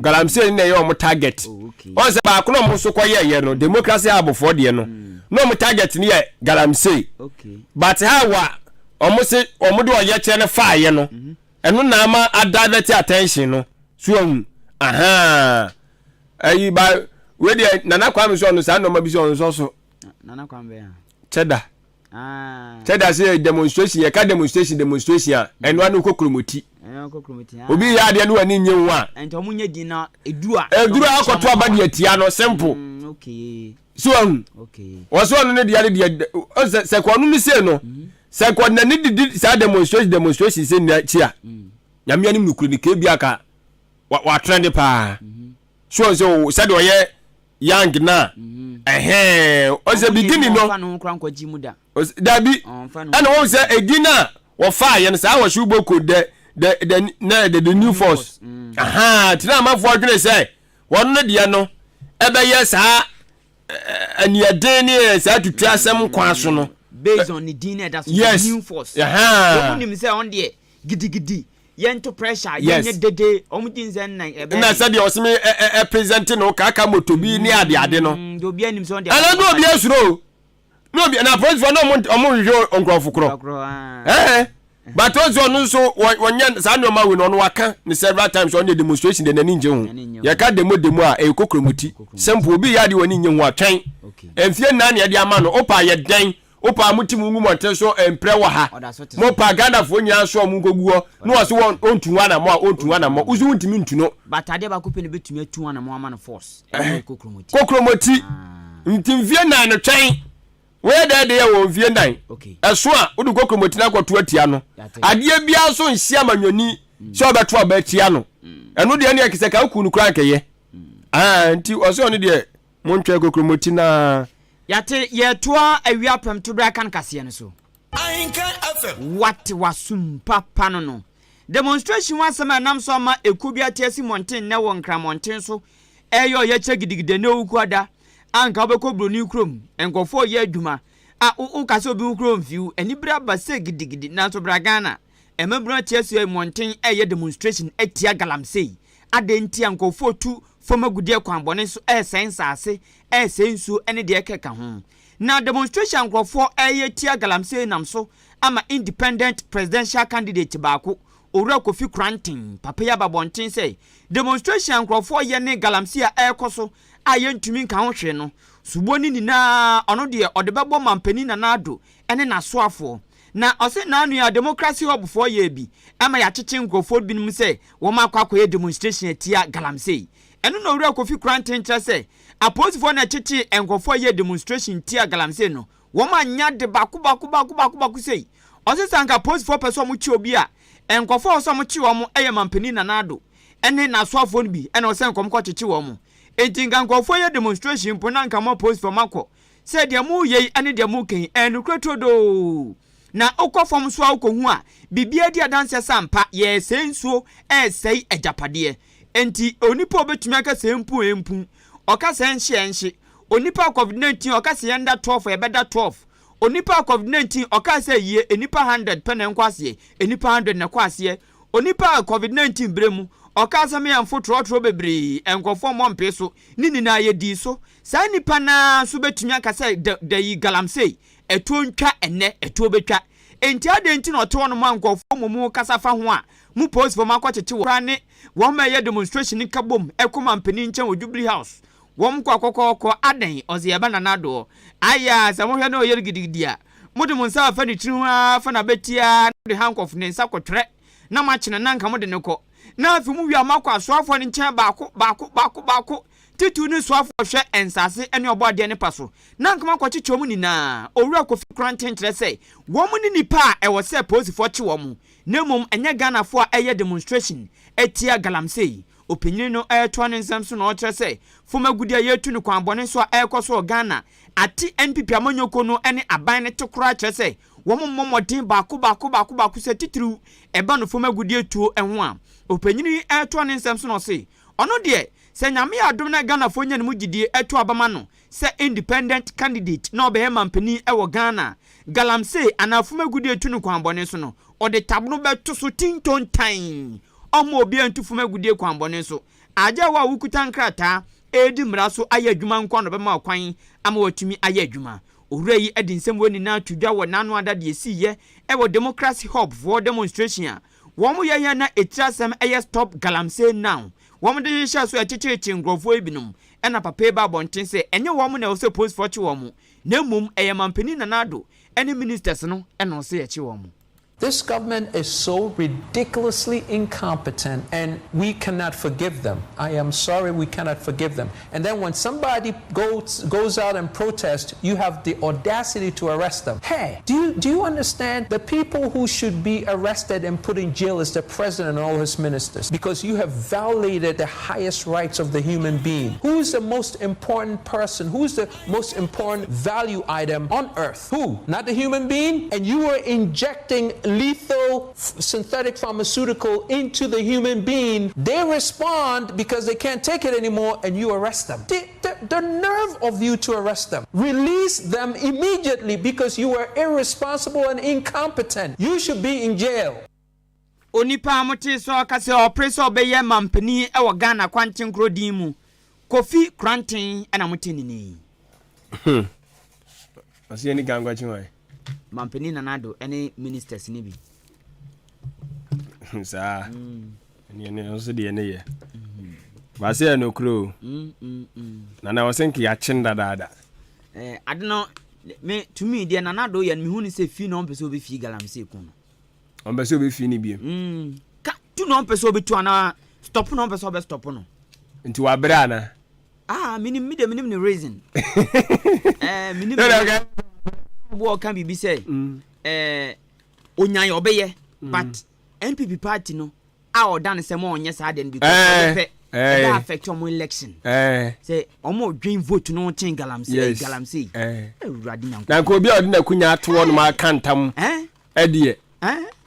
galamsey no na ɛyɛ ɔmo target. Oh, okay. Ɔn sɛ baako na ɔmo nso kɔyɛɛyɛ no Democracy Hub foɔ deɛ no na ɔmo target no yɛ galamsey. Okay. But how a ɔmo se ɔmo de ɔyɛkyerɛ no faayɛ no ɛno na ama adivert attention no so ahu ahaa ayi ba wei deɛ Nana Kwame sɛ ɔno saa nneɛma bi sɛ ɔno nso so. Nana Kwame bɛyɛ a. Kyɛda. Ah. Kyɛda sɛ demonstration yɛka demonstration demonstration a ɛno ano kɔ kuromoti. Obi yɛ adeɛ no w'ani nye ho a. Nti ɔmo nyɛ din na eduru a. Eduru a akɔto aba deɛ tia no simple. Mm, okay. So ahu. Okay. Wɔsɛ ɔno ne deɛ ne deɛ sɛ sɛ kɔ ɔno ne sei no mm-hmm. sɛ kɔ n'ani didi saa demonstration demonstration sɛ nna akyi a mm. nyame anim nokure ne kee bi aka watrɛnde paa. Mm-hmm. So ɔsɛ sɛdeɛ ɔyɛ young na ɛhɛn ɔsɛ beginning no dabi ɛna wɔn sɛ edin a wɔfaa yɛn saa wɔhyɛ boko the the the na the the new force mm. ahan tena amanfoɔ adwene sɛ wɔn no deɛ no ɛbɛyɛ saa aniɛden ne saa tutu asɛm kwan so no. Based on ne din na ɛda so yes new force wɔn nim sɛ ɔn deɛ gidigidi yɛnto pressure yɛnyɛ dede wɔn di nsɛ nnan ɛbɛn. Na sɛdeɛ ɔsemi ɛ ɛ present no kaka moto bi ne ade ade no. Mm, obi anim sɛ ɔn deɛ. Ɛna na obi asuro o na obi na apolisifoɔ na ɔmo ɔmo hwehwɛ nkurɔfo korɔ ɛɛ but ɔsɛ ɔno nso wɔnyɛ saa nneɛma wei no ɔno waka ne several times ɔno deɛ demonstration deɛ n'ani ngye ho yɛka demo demo a ɛyɛ kokromoti simple obi yɛ adeɛ wɔn ani nye ho atwɛn mfie nnan na yɛde ama no opa yɛ dɛn Wopaa mo ti mu ngu mmɔnten so mprɛ wɔ ha. Mopaa Ghanafoɔ nyinaa nso a wɔn nkɔgu hɔ na wɔse wɔn ɔntu ho anamɔ a ɔntu ho anamɔ. Wo nso wontumi ntu no. But adeɛ baako pɛ na ɛbɛtumi atu ho anamɔ ama no force. Ɛno yɛ kokromoti. Kokromoti. Nti mfie nnan no twɛn. Woyɛ dɛn de yɛ wɔ mfie nnan? Ɛso a wode kokromoti no akɔto atia no. Adeɛ biara nso nhyɛ amanyɔni sɛ ɔbɛto aba atia no. Ɛno deɛ ɛneɛ sɛ ka woku no koraa nkɛyɛ. Ah, nti ɔsɛ ɔno deɛ montwɛn kokromoti no ara. Yɛate, yɛretoa awia prɛmtoberɛ aka no kaseɛ no so. Ahenkan FM. Wate w'asom papa no no. Demonstration ho asɛm a ɛnam so ama ekuo bi ate asi mmɔnten nnɛ wɔ Nkran mmɔnten so reyɛ ɔyɛkyerɛ gidigidi ɛnnɛ Owukuada a anka wobɛkɔ Buroni kurom, nkurɔfoɔ reyɛ adwuma a wo woka sɛ obi ho kura mfi wo, anibere aba sɛ gidigidi nanso bra Ghana, mmabunu ate asi mmɔnten reyɛ demonstration atia galamsey. Adɛn nti a nkurɔfoɔ retu fam agudeɛ kwan bɔne so resɛe nsase resɛe nsuo ne deɛ ɛkeka ho. Na demonstration a nkurɔfoɔ reyɛ tia galamsey nam so ama independent presidential candidate baako, Owura Kofi Koranteng, papa yi aba abɔnten sɛ demonstration a nkurɔfoɔ reyɛ ne galamsey a ɛrekɔ so a yɛntumi nka ho hwee no, soboɔ no nyinaa ɔno deɛ ɔde bɛbɔ Mampanin Nana Addo ne n'asoafoɔ. Na ɔse naanu yi a Democracy Hub foɔ yɛɛ bi ma yɛakyekye nkurɔfoɔ binom sɛ wɔn akɔ akɔyɛ demonstration atia galamsey. Ɛno na Owura Kofi Koranteng kyerɛ sɛ apolisifoɔ na ɛkyekyee nkurɔfoɔ a ɛyɛɛ demonstration tiaa galamsey no, wɔn anyɛ ade baako baako baako baako baako sei. Ɔse sɛ anka apolisifoɔ pɛ sɛ wɔkye obi a, nkurɔfoɔ a ɛwɔ sɛ wɔkye wɔn yɛ Mampanin Nana Addo ne n'asoafoɔ no bi na ɛwɔ sɛ nka wɔkɔkyekye wɔn. Enti nka nkurɔfoɔ yɛ demonstration mpo na anka mo apolisifoɔ moakɔ sɛ deɛ moreyɛ yi ne deɛ moreka yi ɛyɛ nokorɛ turodoo. Na wokɔ fam nso a wokɔhu a, biribiara di adanseɛ sɛ ampa yɛresɛe nsuo resɛe agyapadeɛ. Enti onipa a ɔbɛtumi aka sɛ ɛmpu a ɛmpu, ɔka sɛ ɛnhye a ɛnhye. Onipa a covid 19 ɔka sɛ yɛnda 12 a yɛbɛda 12. Onipa a covid 19 ɔkaa sɛ yie nnipa 100 pɛ na ɛnkɔ aseɛ, nnipa 100 na ɛkɔ aseɛ. Onipa a covid 19 berɛ mu ɔkaa sɛ meyɛmfo trɔtrɔ bebree, nkurɔfoɔ mmɔ mpee so, ne nyinaa yɛdii so. Saa nipa no ara nso bɛtumi aka sɛ da da yi galamsey, ɛtoɔ ntwa ɛnnɛ, ɛtoɔ bɛtwa. Enti adɛn nti na ɔte hɔnom a nkurɔfoɔ mmom rekasa fa ho a mo polisfoɔ moakɔkyekye wɔn koraa ne wɔn ma ɛyɛ demonstration nkabom ɛkɔ mampanin nkyɛn wɔ Jubilee House wɔn kɔ akɔkɔɔkɔ adɛn ɔse yɛba Nana Addo hɔ ayɛ a sɛ mohwɛ na ɔyɛ no gidigidi a mode mo nsa afa ne tiri ho ara fa n'abati ara na mode handcuff ne nsa kɔtwerɛ na moakyene na nka mode no kɔ na afei mowie a moakɔ asoafoɔ no nkyɛn baako baako baako baako. Titiriw ne soafo a ɔhwɛ nsase ne ɔbɔadeɛ no pa so na anka wɔakɔkyekyɛ wɔn nyinaa. Owura Kofi Koranteng kyerɛ sɛ wɔn ne nnipa a ɛwɔ sɛ apolisifoɔ kye wɔn na mmom ɛnyɛ Ghanafoɔ a ɛreyɛ demonstration atia galamsey. Ɔpanyin no retoa ne nsɛm so na ɔkyerɛ sɛ fam agudeɛ a yɛretu no kwan bɔne so a ɛrekɔ so wɔ Ghana ate NPP amanyɔkuo no ne aban no te koraa kyerɛ sɛ wɔn mmɔ mmɔden baako baako baako baako sɛ titiriw ɛba no fam agudeɛ tuo ho a. Ɔpanyin yi retoa ne nsɛm so na ɔse Ɔno deɛ sɛ Nyame yɛ adom na Ghanafoɔ nya ne mu gyidie to aba ma no sɛ independent candidate na ɔbɛyɛ manpanin wɔ Ghana a, galamsey anaa fum agudeɛ tu no kwan bɔne so no, ɔde tabono bɛto so tintontan. Ɔmma obiara ntu fum agudeɛ kwan bɔne so. Agya wo a wokuta nkrataa redi mmara so ayɛ adwuma nko ara na ɔbɛma wo kwan ama woatumi ayɛ adwuma. Owura yi de nsɛm wei nyinaa to dwa wɔ n'ano ada deɛ ɛsiiɛ wɔ Democracy Hub foɔ demonstration a Wɔn yɛ yɛn na etiri asɛm ɛyɛ stop galamsey now wɔn de hyehyɛ so ɛkyekyerekye nkurɔfoɔ yi binom ɛna papa yi ba abɔnten sɛ ɛnyɛ wɔn na ɛwɔ sɛ polisfoɔ kye wɔn na mmom ɛyɛ manpanin Nana Addo ɛne ministers no ɛna ɔsɛ yɛkye wɔn. This government is so ridiculously incompetent and we cannot forgive them. I am sorry we cannot forgive them. And then when somebody goes goes out and protest, you have the audacity to arrest them. Hey, do you do you understand the people who should be arrested and put in jail is the president and all his ministers because you have violated the highest rights of the human being. Who is the most important person? Who is the most important value item on earth? Who? Not the human being? And you are injecting lethal synthetic pharmaceutical into the human being. They respond because they can't take it anymore and you arrest them. The, the, the nerve of you to arrest them. Release them immediately because you are irresponsible and incompetent. You should be in jail. Onipa a motee sɛ ɔka sɛ ɔpere sɛ ɔbɛyɛ mampanin wɔ Ghana kwantenkorɔ din mu, Kofi Koranteng na mote ne nne yi. Hmm. Ɔsɛ yɛni kan nkɔkye hwan? Mampanin Nana Addo ne ministers no bi. Saa. Mm. Ɛne ɛne nso deɛ ne yɛ. Mm. Baase yɛ nokorɛ o. Mm, mm, mm. Nana ɔsɛ nka yɛakye no dadaada. Eh, ade no me tumi deɛ Nana Addo yɛ no mehu ne sɛ fi na ɔmpɛ sɛ ɔbɛfie galamsey ko no. Ɔmpɛ sɛ ɔbɛfie no biom. Mm. Ka tu na ɔmpɛ sɛ ɔbɛtu anaa stop na ɔmpɛ sɛ ɔbɛ stop no. Nti wabrɛ anaa? Ah, menim me deɛ menim ne reason. Eh, menim ne bo ɔka biribi sɛ mm. eh, onyan ɔbɛyɛ mm. but NPP party no a ɔda no sɛ ma ɔnyɛ saa deɛ no because eh, ɔbɛpɛ eh. ɛbɛ affect ɔmo election eh. sɛ ɔmo dwen vote no kyen galamsey yes. galamsey awurade nyankopɔn na nka obi a ɔde n'akunya ato hɔ nom aka ntam ɛdeɛ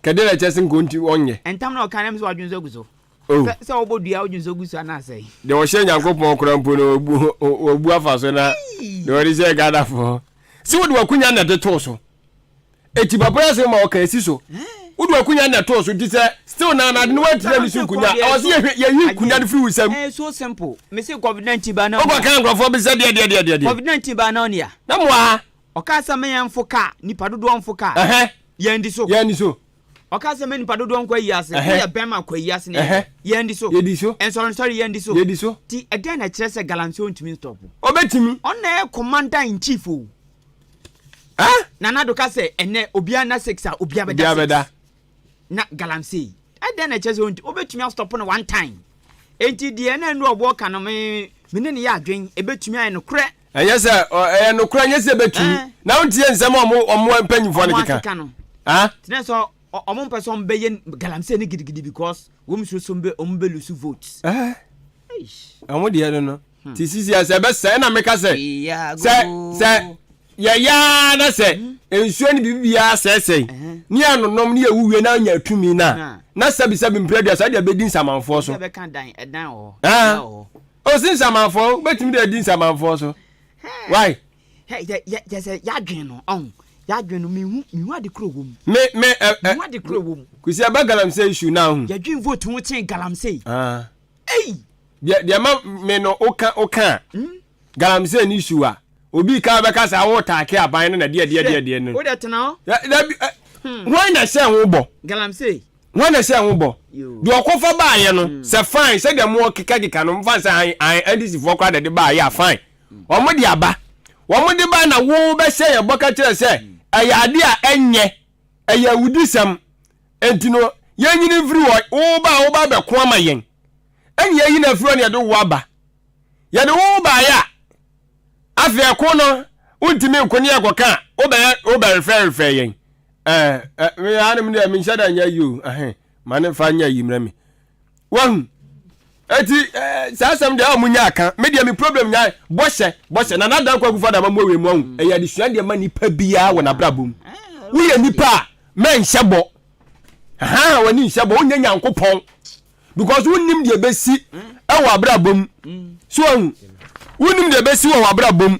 kɛdeɛ na ɛkyɛ sɛ nka ɔnti ɔnyɛ ntam na ɔka na mi sɛ wadwen so agu so Oh. Sɛ sɛ wɔbɔ dua wodwen so gu so anaasɛ. Deɛ ɔhyɛ Nyankopɔn koraa mpo no wɔbu afa so na deɛ ɔde hyɛ Ghanafoɔ. Sɛ wode wakunya na ɛde too so. Eti papa yi asɛm ma ɔka esi so. Wode wakunya na ɛtoo so nti sɛ still na na ade no wantumi ani so nkunya. Ɛwɔ sɛ yɛhwɛ yɛyi nkunya no firi wo nsam. Eh, so simple. Me se COVID-19 ba na. Wokɔ kan nkurɔfoɔ bi sɛ deɛ deɛ deɛ deɛ deɛ. COVID-19 ba na ɔnia. Na mo ha. Ɔkaa sɛ meyɛ mfo kaa nipa dodoɔ mfo kaa. Ɛhɛ. Yɛn di so. Yɛn di so. Ɔka sɛ, Ma nnipa dodoɔ nkɔ ayi ase. Woyɛ bɛrima kɔ ayi ase na yɛhwɛ. Yɛn di so. Yɛdi so. Nsɔrensɔre yɛn di so. Yɛdi so. Ti ɛdɛn na ɛkyerɛ sɛ galamsey ɔntumi nstɔpo? Ɔbɛtumi. Ɔno na ɛyɛ commander in chief o. Eh? Nana Addo ka sɛ ɛnɛ obiara nna six a obiara bɛda Obiara bɛda. six. Na galamsey ɛdɛn na ɛkyerɛ sɛ ɔnti wobɛtumi astɔpo no one time. Enti deɛ na Nnuru Ɔboɔ ka no me me ne no yɛ adwen ɛbɛtumi ayɛ nokorɛ. Ɛnyɛ sɛ ɛyɛ nokorɛ nyɛ sɛ ɛbɛtumi. Na wontie nsɛm a ɔmo ɔmo mpanyinfoɔ no keka. Ɔmo no. Tena sɛ ɔmo mpɛ sɛ ɔmo bɛyɛ galamsey no gidigidi because wɔn suro sɛ ɔmo bɛ lose votes. Ɔmo deɛ no no. Hmm. Ti sisi a sɛ ɛbɛsɛ ɛna meka sɛ sɛ sɛ yɛyaa na sɛ hmm. nsuo no biribiara sɛesɛe ne yɛanonom ne yɛwu wie na anya tumi no a na sɛbisɛbi mprɛ aduasa deɛ bɛdi nsamanfoɔ so. Osi nsamanfoɔ wobɛtumi de adi nsamanfoɔ so why. Hey, yɛ yɛ yɛ sɛ yadwen no ɔn yadwen no mihu mihu ade koro wɔ mu. Me me ɛ ɛ mihu ade koro wɔ mu. Kwesi ɛba galamsey issue na ho. Yɛdwen vote ho kyen galamsey. Ah. Ei. Deɛ deɛ ma me no oka oka. Hmm? Galamsey ni issue a. Obi ka bɛka sɛ awo taake aban no na deɛ deɛ deɛ deɛ no. Wo deɛ tena hɔ. Dabi ɛ. Hwan na ɛhyɛ ho bɔ? Galamsey. Hwan na ɛhyɛɛ ho bɔ? Deɛ ɔkɔfa baeɛ no, sɛ fine, sɛdeɛ mo kekakeka no, mfa sɛ an, an, NDC foɔ koraa na ɛde baeɛ a, fine. Wɔn de aba. Wɔn de ba na wo bɛhyɛ yɛn bɔ ka kyerɛ sɛ, ɛyɛ adeɛ a ɛnyɛ, ɛyɛ awudisɛm. Enti no, yɛnyini mfiri hɔ. Wo ba a, wo ba abɛko ama yɛn. Ɛne yɛyi no afiri hɔ na yɛde wo aba. Yɛde wo baeɛ a, afei ɛko no wontumi nko ne yɛkɔka a, wobɛyɛ wobɛrefɛrefɛ yɛn. Ɛɛ ɛ me anom deɛ menhyɛ da nyɛ yi o. Ɛhɛn ma ne fa nyɛ yi mmerɛ me. Wahu? Eti ɛɛ saa asɛm deɛ ɔmo nya aka. Me deɛ me problem nya bɔhyɛ bɔhyɛ. Nana Dankwa Akufo Addo amamuo wei mu ahu. Ɛyɛ adesua deɛ ma nipa biara wɔ n'abrabɔ mu. Woyɛ nipa a mɛnhyɛ bɔ. Ahaa w'ani nhyɛ bɔ wonyɛ Nyankopɔn because wonnim deɛ ɛbɛsi ɛwɔ abrabɔ mu. So ahu wonnim deɛ ɛbɛsi wɔ w'abrabɔ mu.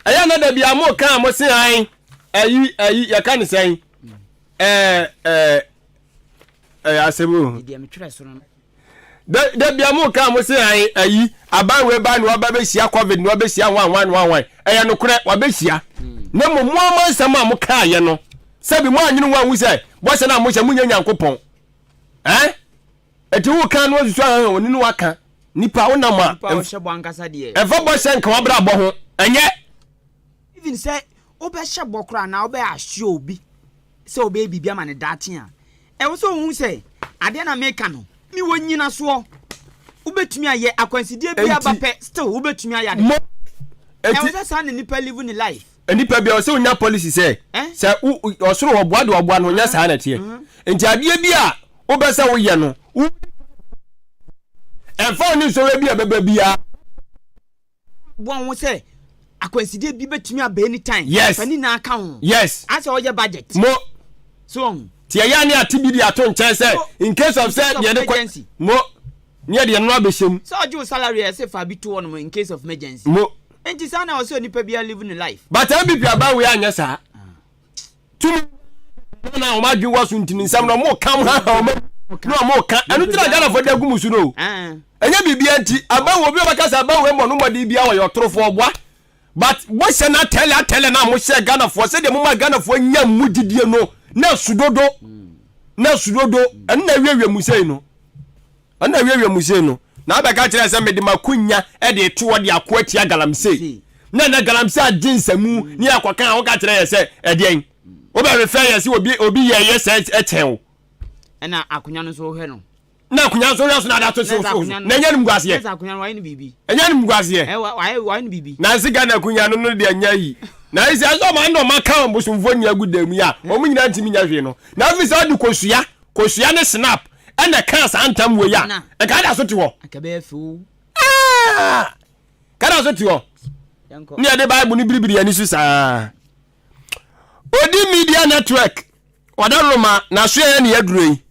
Ɛyɛ na da bia mo ka a mo se an ayi ayi yɛka ne sɛn ɛɛ ɛɛ ɛyɛ asɛm o. Da bia mo ka mo se an ayi aban wei ba na waba bɛhyia covid na wabɛhyia hwan hwan hwan hwan ɛyɛ nokorɛ wabɛhyia na mmom mo ama nsɛm a mo kaayɛ no sɛbi mo anyene ho anhu sɛ bɔhyɛ no a mohyɛ monyɛ Nyankopɔn eh ɛti wo ka no asusu ahɛhɛ oni no waka nipa wo nam a ɛmfa bɔhyɛ nka wabrabɔ ho ɛnyɛ even sɛ wobɛhyɛ bɔ koraa anaa wobɛ assure obi sɛ wobɛyɛ biribi ama no daakye a, ɛwɔ sɛ ohu sɛ adeɛ na meka no mewɔ nyinasoɔ. Wobɛtumi ayɛ akwansideɛ bi aba pɛ still wobɛtumi ayɛ ade. Mo Ɛwɔ sɛ saa na nipa live ne life. Nipa bi a ɔsɛ onya policy sɛ Eh? sɛ ɔsoro hɔ boa de ɔboa no nyɛ saa na ɛteɛ. Nti adeɛ bi a wobɛ sɛ woyɛ no wo ɛmfa wo ne nsɔhwɛ bi a ɛbɛba biara. Boa ho sɛ akwansideɛ bi bɛtumi aba anytime. Yes. Fa ne nyinaa ka ho. Yes. Asɛ ɔyɛ budget. Mo. So ɔho. Ti ɛyɛ ne ate bi de ato nkyɛn sɛ in case of sɛ deɛ de kɔ. Mo. Ne yɛ deɛ no abɛhyɛ mu. Sɛ ɔgye wo salary a ɛsɛ fa bi to hɔ nom in case of emergency. Mo. Nti saa na ɔsɛ onipa biara live ne life. But NPP aban wei anyɛ saa. Tumi na wɔn adwene wɔ so nti ne nsɛm na wɔn ka ha ha wɔn na wɔn ka ɛno ti na Ghanafoɔ de agu mu so no ɛnyɛ biribi nti aban wɔ obi a ɔbɛka sɛ aban wɔ mmɔ no mmɔden bi a wɔyɛ ɔtorofoɔ ɔboa but bɔhyɛ no atɛlɛ atɛlɛ na mo hyɛ Ghanafoɔ sɛdeɛ mo ma Ghanafoɔ nya mu gyidie no na sudodo na sudodo ɛno na awiewie mu sei no. Ɛna awiawia mu sei no, na abɛka kyerɛ sɛ mede m'akonya de reto hɔ de ako atia galamsey. Na ɛnɛ galamsey agye nsamu ne akɔka a woka kyerɛ yɛ sɛ ɛdeɛn? Wobɛrefɛ yɛ sɛ obi obi yɛ yɛ sɛ ɛkyɛn wo. Ɛna akonya no nso wohwɛ no. Na akonya nso wohwɛ so na ade ato so so. Na ɛnyɛ animguaseɛ. Na akonya no wayɛ no biribi. Ɛnyɛ animguaseɛ. Ɛ wayɛ wayɛ no biribi. Na nse Ghana akonya no no deɛ nyɛ yi. Na ayɛ sɛ ɛsɛ ɔma na ɔma ka wɔn bosomfoɔ nyinaa gu dan mu yi a wɔn nyinaa ntumi nyɛ hwee no. Na afei sɛ ɔde kosua kosua ne snap ɛna ɛkaa saa ntam wei a nka ada so te hɔ ah! kada so te hɔ ne yɛde bible no biribiri ani so saa odi media network ɔda roma n'asoɛyɛ ne yɛaduro yi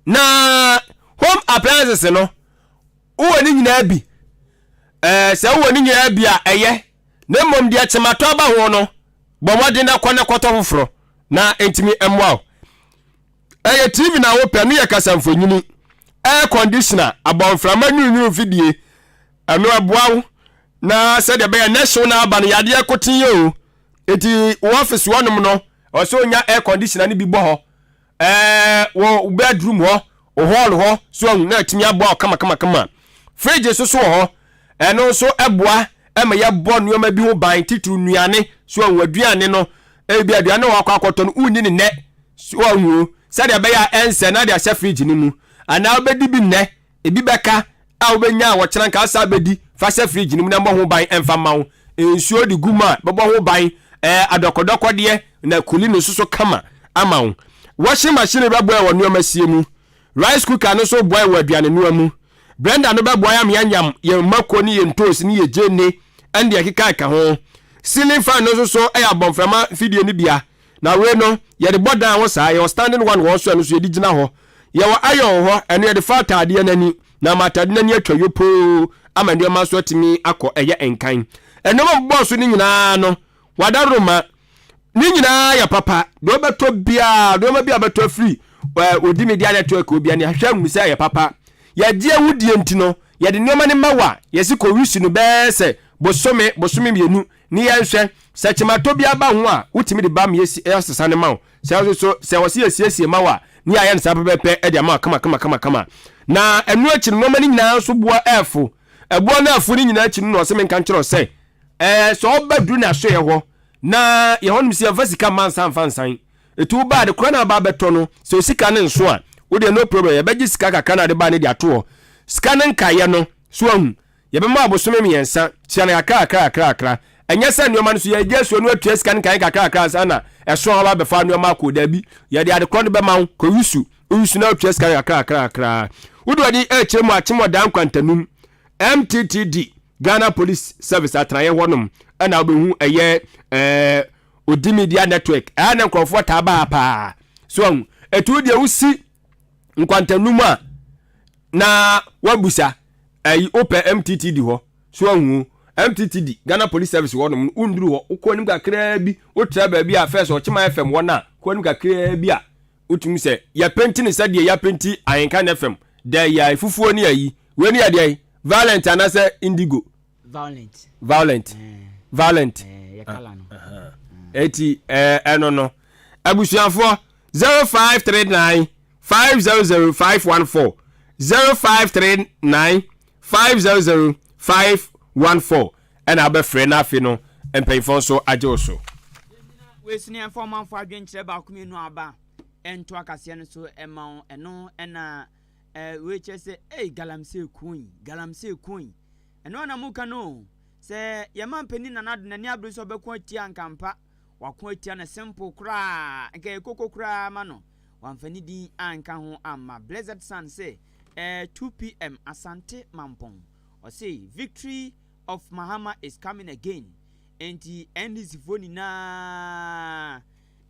na home appliances no wowɔ ne nyinaa bi ɛɛ sɛ wowɔ ne nyinaa bi a ɛyɛ na mmom deɛ kyematɔ aba ho no bɔ mmɔden na kɔ na kɔtɔ foforɔ na ɛntumi mmoa wo Ɛyɛ TV na wopɛ, ɛno yɛ kasamfonini, air conditioner, abɔnframa nwununwunu mfidie, ɛno ɛboa wo na sɛdeɛ ɛbɛyɛ nɛ hyew no aba no yadeɛ koten yɛ o. Eti wo office hɔnom no, ɛwɔ sɛ onya air conditioner no bi bɔ hɔ. Ɛɛ wɔ bedroom hɔ, wo hall hɔ, so ahu na atumi aboa wo kama kama kama. Fridge nso so wɔ hɔ, ɛno nso ɛboa ɛma yɛbɔ nneɛma bi ho ban, titiriw nnuane, so ahu aduane no, ebi aduane na wakɔ akɔtɔ no, wonni ne nnɛ. So wahu o? Sɛdeɛ ɛbɛyɛ a ɛnsɛ na de ahyɛ fridge no mu. Anaa wobɛdi bi nnɛ, ebi bɛka a wobɛnya a wɔkyena nka asa bɛdi, fa hyɛ fridge no mu na mmɔ ho ban ɛmfa mma wo. Nsuo de gu mu a, bɛbɔ ho ban, ɛɛ adɔkɔdɔkɔdeɛ na kuli no nso so kama ama wo. Washing machine bɛboa wɔ nneɛma sie mu. Rice cooker no nso boa wɔ aduane noa mu. Blender no bɛboa yɛn ama yɛanyam yɛn mako ne yɛn ntoosi ne yɛn gyeene ɛne deɛ ɛkeka ɛka ho. Ceiling fan no nso so yɛ abɔnframa mfidie no bia. Na wei no, yɛde bɔ dan ho saa. Yɛwɔ standing one wɔ hɔ nso, ɛno nso yɛde gyina hɔ. Yɛwɔ iron wɔ hɔ, ɛno yɛde fa ataadeɛ no ani, na ama ataadeɛ no ani atwa yopoo ama nneɛma nso atumi akɔ ɛyɛ nkan. Nneɛma a mebɔɔ so no nyinaa no, wadaroma. Ne nyinaa yɛ papa. Deɛ wobɛtɔ biara, nneɛma bi a wobɛtɔ afiri Odi Media Network hɔ biara no, yɛahwɛ ahunu sɛ ɛyɛ papa. Yɛgye awudie nti no, yɛde nneɛma no ma wo a, yɛsi kɔwisi no bɛyɛ sɛ bosome, bosome mmienu Ne yɛnhwɛ, sɛ kyematɔ bi aba ho a, wotumi de ba ma yɛsi yɛsesa no ma wo. Sɛ nso so, sɛ wɔsi yɛsiesie ma wo a, ne yɛayɛ no saa pɛpɛɛpɛ de ama wo kama kama kama kama. Na ɛno akyi no, nneɛma no nyinaa nso boɔ ɛɛfo. Ɛboɔ no ɛɛfo no nyinaa akyi no na ɔsɛ menka nkyerɛ wo sɛ, ɛɛ sɛ ɔba duru n'asoɛeɛ hɔ, na yɛn hɔnom sɛ yɛmfa sika mma nsa mfa nsan. Eti wo ba ade korɔ na aba abɛtɔ no, sɛ osika no nso a, wo deɛ no problem, yɛbɛgye sika kakra na ade ba no de ato hɔ. Sika no nkaeɛ no, so ahu? Yɛbɛma wo bosome mmiɛnsa, tua no kakrakra kakra. Ɛnyɛ sɛ nneɛma no so yɛgye asuo no atua sika no kan kakrakra ansa na ɛso a wɔaba abɛfa nneɛma akɔ. Dabi, yɛde ade korɔ no bɛma wo, kɔ yusu, woyusu na wotua sika no kakrakra kakra. Wode w'ani rekyerɛ mu akyem ɔdaa nkwantanum, MTTD, Ghana Police Service atenaeɛ hɔnom ɛna wobɛhu ɛyɛ ɛɛ Odi Media Network. Ɛha na nkurɔfoɔ taa ba ha paa. So ahu, ɛtu deɛ wosi nkwantanum a na wabusa ɛyi wopɛ MTTD hɔ so ahu MTTD Ghana Police Service hɔ nom wonduru hɔ wokɔ anim kakraa bi wotra baabi a first Ɔkyema FM wɔ no a kɔ anim kakraa bi a wotumi sɛ yɛpenti no sɛdeɛ yɛapenti Ahenkan FM da yi a fufuo ne ayi wei ne yɛdeɛ violent anaasɛ indigo Violent. Violent. Violent. Yɛ kala no. Eti ɛno no. Abusuafoɔ 0539 500 514 0539 500 514 ɛna abɛfrɛ na afei no mpanyinfoɔ nso agye wo so. Wei so ne ɛmfa ɔmanfoɔ adwenkyerɛ baako mmienu aba ɛnto akaseɛ no so ɛma wo ɛno ɛna wei kyerɛ sɛ ei galamsey kun galamsey kun. Ɛno ara na moka no o. Sɛ yɛn manpanin Nana Addo n'ani abere sɛ ɔbɛko atia anka ampa wako atia no simple koraa nka ɛyɛ koko koraa ma no wamfa ne din anka ho amma. Blessed Son se eh 2pm Asante Mampong ɔse victory of Mahama is coming again enti NDC foɔ nyinaa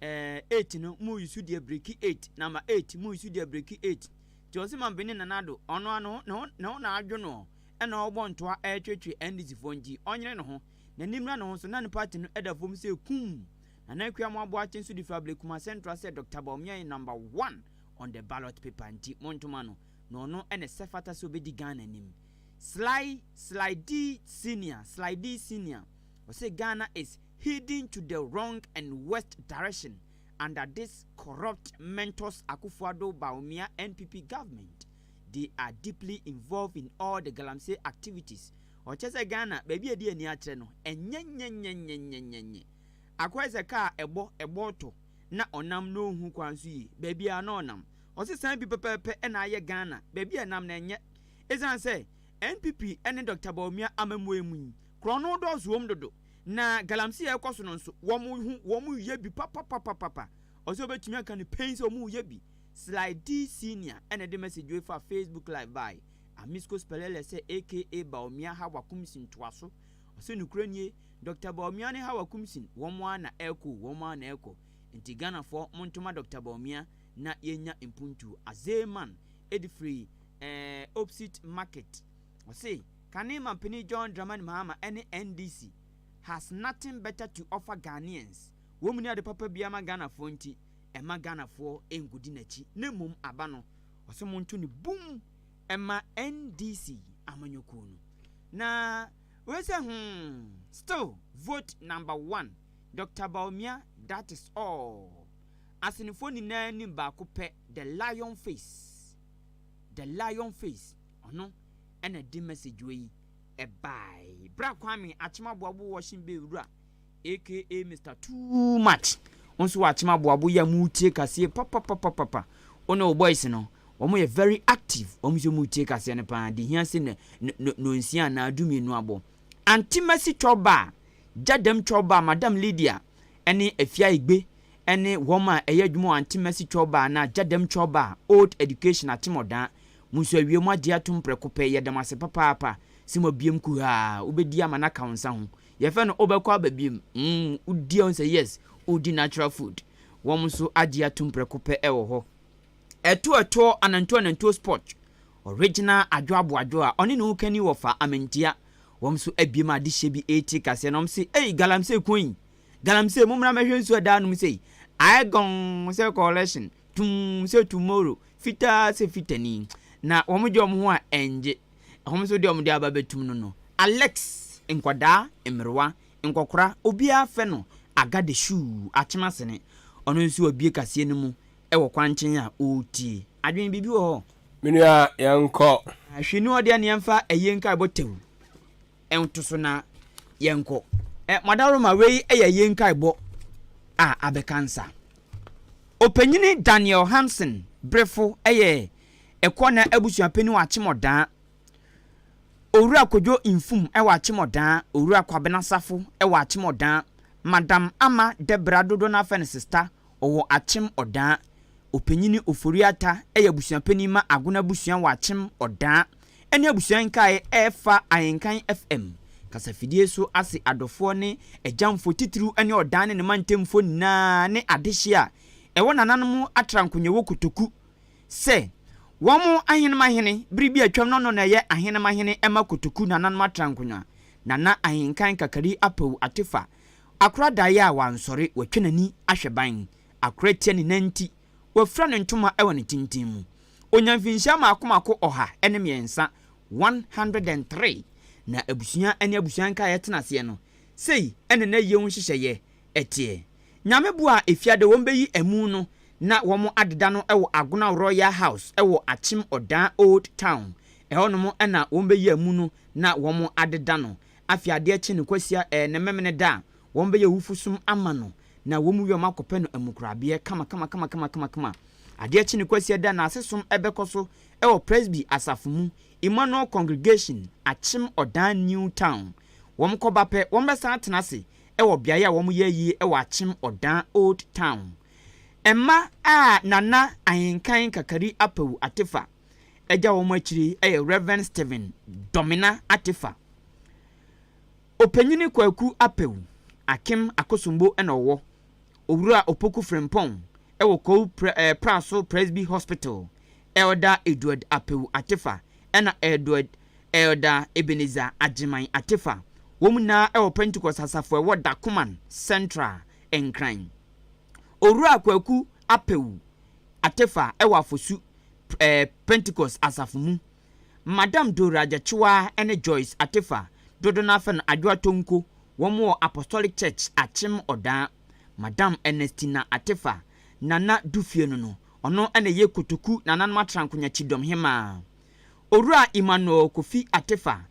eh 8 no mo use deɛ breki 8 number 8 mo use deɛ breki 8 nti ɔse manpanin Nana Addo ɔno ara ne ho ne ho na adwo noɔ. na ɔrebɔ ntoa retweetwee NDC foɔ nti ɔnyere ne ho, n'ani mmra ne ho so na ne party no da fam sɛ kumm. Nana Akua Amoah-Boakye nso de firi Ablekuma Central sɛ Doctor Bawumia yɛ number one on the ballot paper nti montoma no na ɔno na ɛsɛ fata sɛ ɔbɛdi Ghana anim. Sly Sly D Senior Sly D Senior ɔse Ghana is heading to the wrong and worst direction under this corrupt mentors Akufo-Addo Bawumia NPP government. They are deeply involved in all the galamsey activities. Ɔkyɛ sɛ Ghana, baabi a yɛde ani akyerɛ no, ɛnyɛ nyɛnyɛnyɛnyɛnyɛnyɛ. Akɔyɛ sɛ kaa a ɛbɔ, ɛbɔ tɔ na ɔnam na ɔnhu kwan so yie. Baabi a na ɔnam. Ɔse saa bi pɛpɛɛpɛ na ayɛ Ghana. Baabi a ɛnam no ɛnyɛ. Ɛsiane sɛ NPP ne Doctor Bawumia amammuo mu yi, korɔno dɔɔso wom dodo. Na galamsey a ɛrekɔ so no nso, wɔn ho, wɔn reyɛ bi papapapapa. Ɔse ɔbɛtumi aka no pɛn sɛ wɔn reyɛ bi. Sly D Senior na ɛde message wei faa Facebook live bae. Amisco Spelele sɛ aka Bawumia Hawa Kumsin toa so. Ɔse nokorɛ nie, Doctor Bawumia ne Hawa Kumsin wɔn ara na ɛrekɔ o, wɔn ara na ɛrekɔ. Nti Ghanafoɔ montoma Doctor Bawumia na yɛnya mpuntuo. Azee Man de firi eh, Opsit Market. Ɔse kane Mampanin John Dramani Mahama ne NDC has nothing better to offer Ghanaians. Wɔn nni ade papa biara ma Ghanafoɔ nti ɛma Ghanafoɔ nkɔdi n'akyi na mmom aba no ɔse monto no bum ɛma NDC amanyɔkuo no na wei sɛ hmm still vote number one Doctor Bawumia that is all Asenefoɔ nyinaa nim baako pɛ the lion face the lion face ɔno ɛna de message wei ɛbae Bra Kwame Akyem Aboabo Washing Bay wura Aka Mister Too Much wo nso w'akyem aboabo yi a mo tie kaseɛ papapapapa wo ne wo boys no wɔn yɛ very active wɔn nso mo tie kaseɛ no paa de hia se nonsia anaa dumienu abɔ Auntie Mercy Chɔba Gyadam Chɔba Madam Lydia ɛne Afia Egbe ɛne wɔn a ɛyɛ adwuma wɔ Auntie Mercy Chɔba anaa Gyadam Chɔba Old Education Atemɔdaa mo nso awie mo agye atom prɛko pɛ yɛda mo ase papaapa sɛ mo abiem kuhaa wobɛdi ama no aka wo nsa ho Yɛfɛ no wobɛkɔ aba biom mm wodi a wohu sɛ yes wodi natural food. Wɔn nso agye atom prɛko pɛ wɔ hɔ. Ɛto ɛtoɔ anantuo anantuo sport original adwo aboadwo a ɔne ne ho kani wɔ fa amantia. Wɔn nso abiem adehyɛ bi reti kaseɛ na wɔn se ei galamsey ko yi galamsey mommra mɛhwɛ nsuo ɛda anom sei ayɛ gɔnn sɛ coalition tumm sɛ tomorrow fitaa sɛ fitani na wɔn gye wɔn ho a ɛngye. Ɛhɔ nso deɛ wɔde aba bɛtum no no, Alex, nkwadaa, mmerewa, nkɔkora, obiara fɛ no Aga de shuu, akyem asene. Ɔno nso wabue kaseɛ no mu wɔ kwankyen a ɔretie. Adwene biribi wɔ hɔ? Me nua yɛnkɔ. Hwɛ ni ɔdeɛ ne yɛmfa ayie nkaebɔ tɛw nto so na yɛnkɔ. Ɛ Madaroma wei yɛ ayie nkaebɔ a abɛka nsa. Ɔpanyini Daniel Hansen Brefo yɛ Ɛkɔ na abusuapanin wɔ Akyem Ɔdaa. Owura Kojo Nfum wɔ Akyem Ɔdaa, Owura Kwabena Safo wɔ Akyem Ɔdaa, Madam Ama Debra dodoɔ no ara frɛ no Sista, ɔwɔ Akyem Ɔdaa. Ɔpanyini Ofori Atta yɛ abusuapanin ma Agona abusua wɔ Akyem Ɔdaa ne abusua nkaeɛ ɛrefa Ahenkan FM kasafidie so ase adɔfoɔ ne agyamfoɔ titiriw ne Ɔdaa ne ne mantamfoɔ nyinaa ne adehyeɛ a ɛwɔ nananom atrankonyawo kotoku sɛ wɔn ahenemahene, bere bi a atwam no ɔno na ɛyɛ ahenemahene ma Kotoku nananom atrankonwa, Nana Ahenkan Kakari Apawu Atefa, akora daeɛ a wansɔre, watwa n'ani ahwɛ ban, akora atia ne nan nti, wafira ne ntoma wɔ ne tenten mu. Ɔnya mfinhyia mmaako mmaako 103, 103, na abusua ne abusua nkaeɛ tena aseɛ no, sei na n'ayie ho nhyehyɛeɛ teɛ. Nyame boa a efiada wɔn bɛyi amu no na wɔn adeda no wɔ Agona Royal House wɔ Akyem Odaa Old Town. Ɛhɔ nom na wɔn bɛyi amu no na wɔn adeda no. Afei adeɛ kye no kwasia ɛɛ ne memene da a, wɔn bɛyɛ awufosom ama no na wɔn wie wɔn akɔpɛ no amukorabeɛ kama kama kama kama kama kama. Adeɛ kye no kwasia da n'asesom ɛbɛkɔ so wɔ Presby asafo mu, Emmanuel Congregation, Akyem Odaa New Town. Wɔn kɔba pɛ, wɔn bɛsan atena ase wɔ beaeɛ a wɔyɛ ayie wɔ Akyem Ɔdan Old Town. Mma a Nana Ahenkan Kakari Apawu Atefa agya wɔn akyire yɛ Rev. Stephen Domina Atefa, Ɔpanyini Kwaku Apawu, Akem Akosombo na ɔwɔ, Owura Opoku Frimpong wɔ Kwawu Praso Presby Hospital, Elder Edward Apawu Atefa ɛna Edward Elder Ebenezer Agyeman Atefa, wɔn nyinaa wɔ Pentecost asafo a ɛwɔ Dakoman Central, Nkran. Owura Kwaku Apawu Atefa wɔ Afosu Pentecost asafo mu. Madam Dora Gyakyewa ne Joyce Atefa, dodo no ara frɛ no Adwoa Tonko, wɔn wɔ Apostolic Church, Akyem Ɔdaa. Madam Ernestina Atefa, Nana Dufie no no, ɔno na ɛyɛ Kotoku Nananom Atrankonya Kyidɔm Hemaa. Owura Emmanuel Kofi Atefa,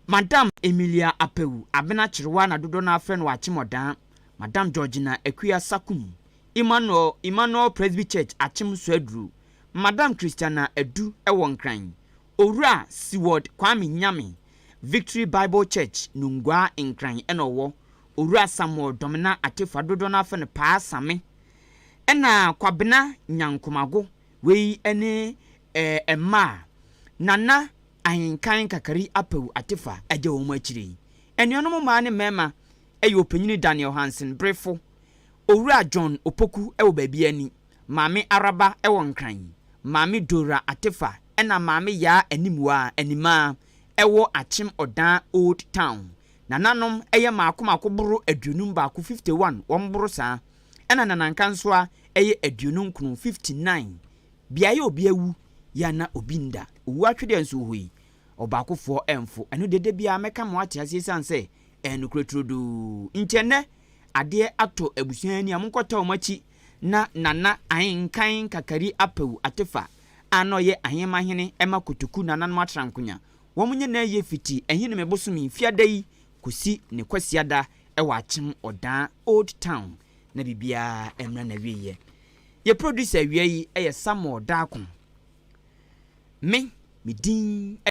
Madam Emilia Apawu, Abena Kyerewa na dodoɔ no ara frɛ no wɔ Akyem Ɔdaa, Madam Georgina Akua Sakum, Emmanuel Emmanuel Presby Church Akyem Soaduru, Madam Christiana Adu wɔ Nkran, Owura Seward Kwame Nyame, Victory Bible Church Nungua Nkran na ɔwɔ, Owura Samuel Domina Atefa dodoɔ no ara frɛ no Paa Same, ɛna Kwabena Nyankomago. Wei ne mma a Nana Ahenkan Kakari Apawu Atefa agya wɔn akyire yi. Anuanom mmaa ne mmarima yɛ Ɔpanyini Daniel Hansen Brefo, Owura John Opoku wɔ baabi ani, Maame Araba wɔ Nkran, Maame Dora Atefa ɛna Maame Yaa Animuaa, Animaa, wɔ Akyem Odan Old Town. Nananom yɛ mmaako mmaako boro 51, 51, wɔn boro saa. Ɛna Nanankansoa yɛ 29, 59. Beaeɛ a obi awu yɛ a na obi nda. Owu atwedeɛ nso wɔ hɔ yi, ɔbaakofoɔ mfo. Ɛno deɛ da biara mɛka ma woate aseɛ ɛsiane sɛ ɛyɛ nokorɛ turodoo. Nti ɛnnɛ adeɛ atɔ abusua ani a monkɔtaa wɔn akyi na Nana Ahenkan Kakari Apawu Atefa a na ɔyɛ Ahemahene ma Kotoku Nananom Atrankonya wɔn nyɛ n'ayie fiti Ahinime bosome Fiada yi kɔsi ne Kwasiada wɔ Akyem Ɔdaa Old Town na biribiara mmra n'awieɛ. Yɛ producer awia yi yɛ Samuel Darko. Me, me din.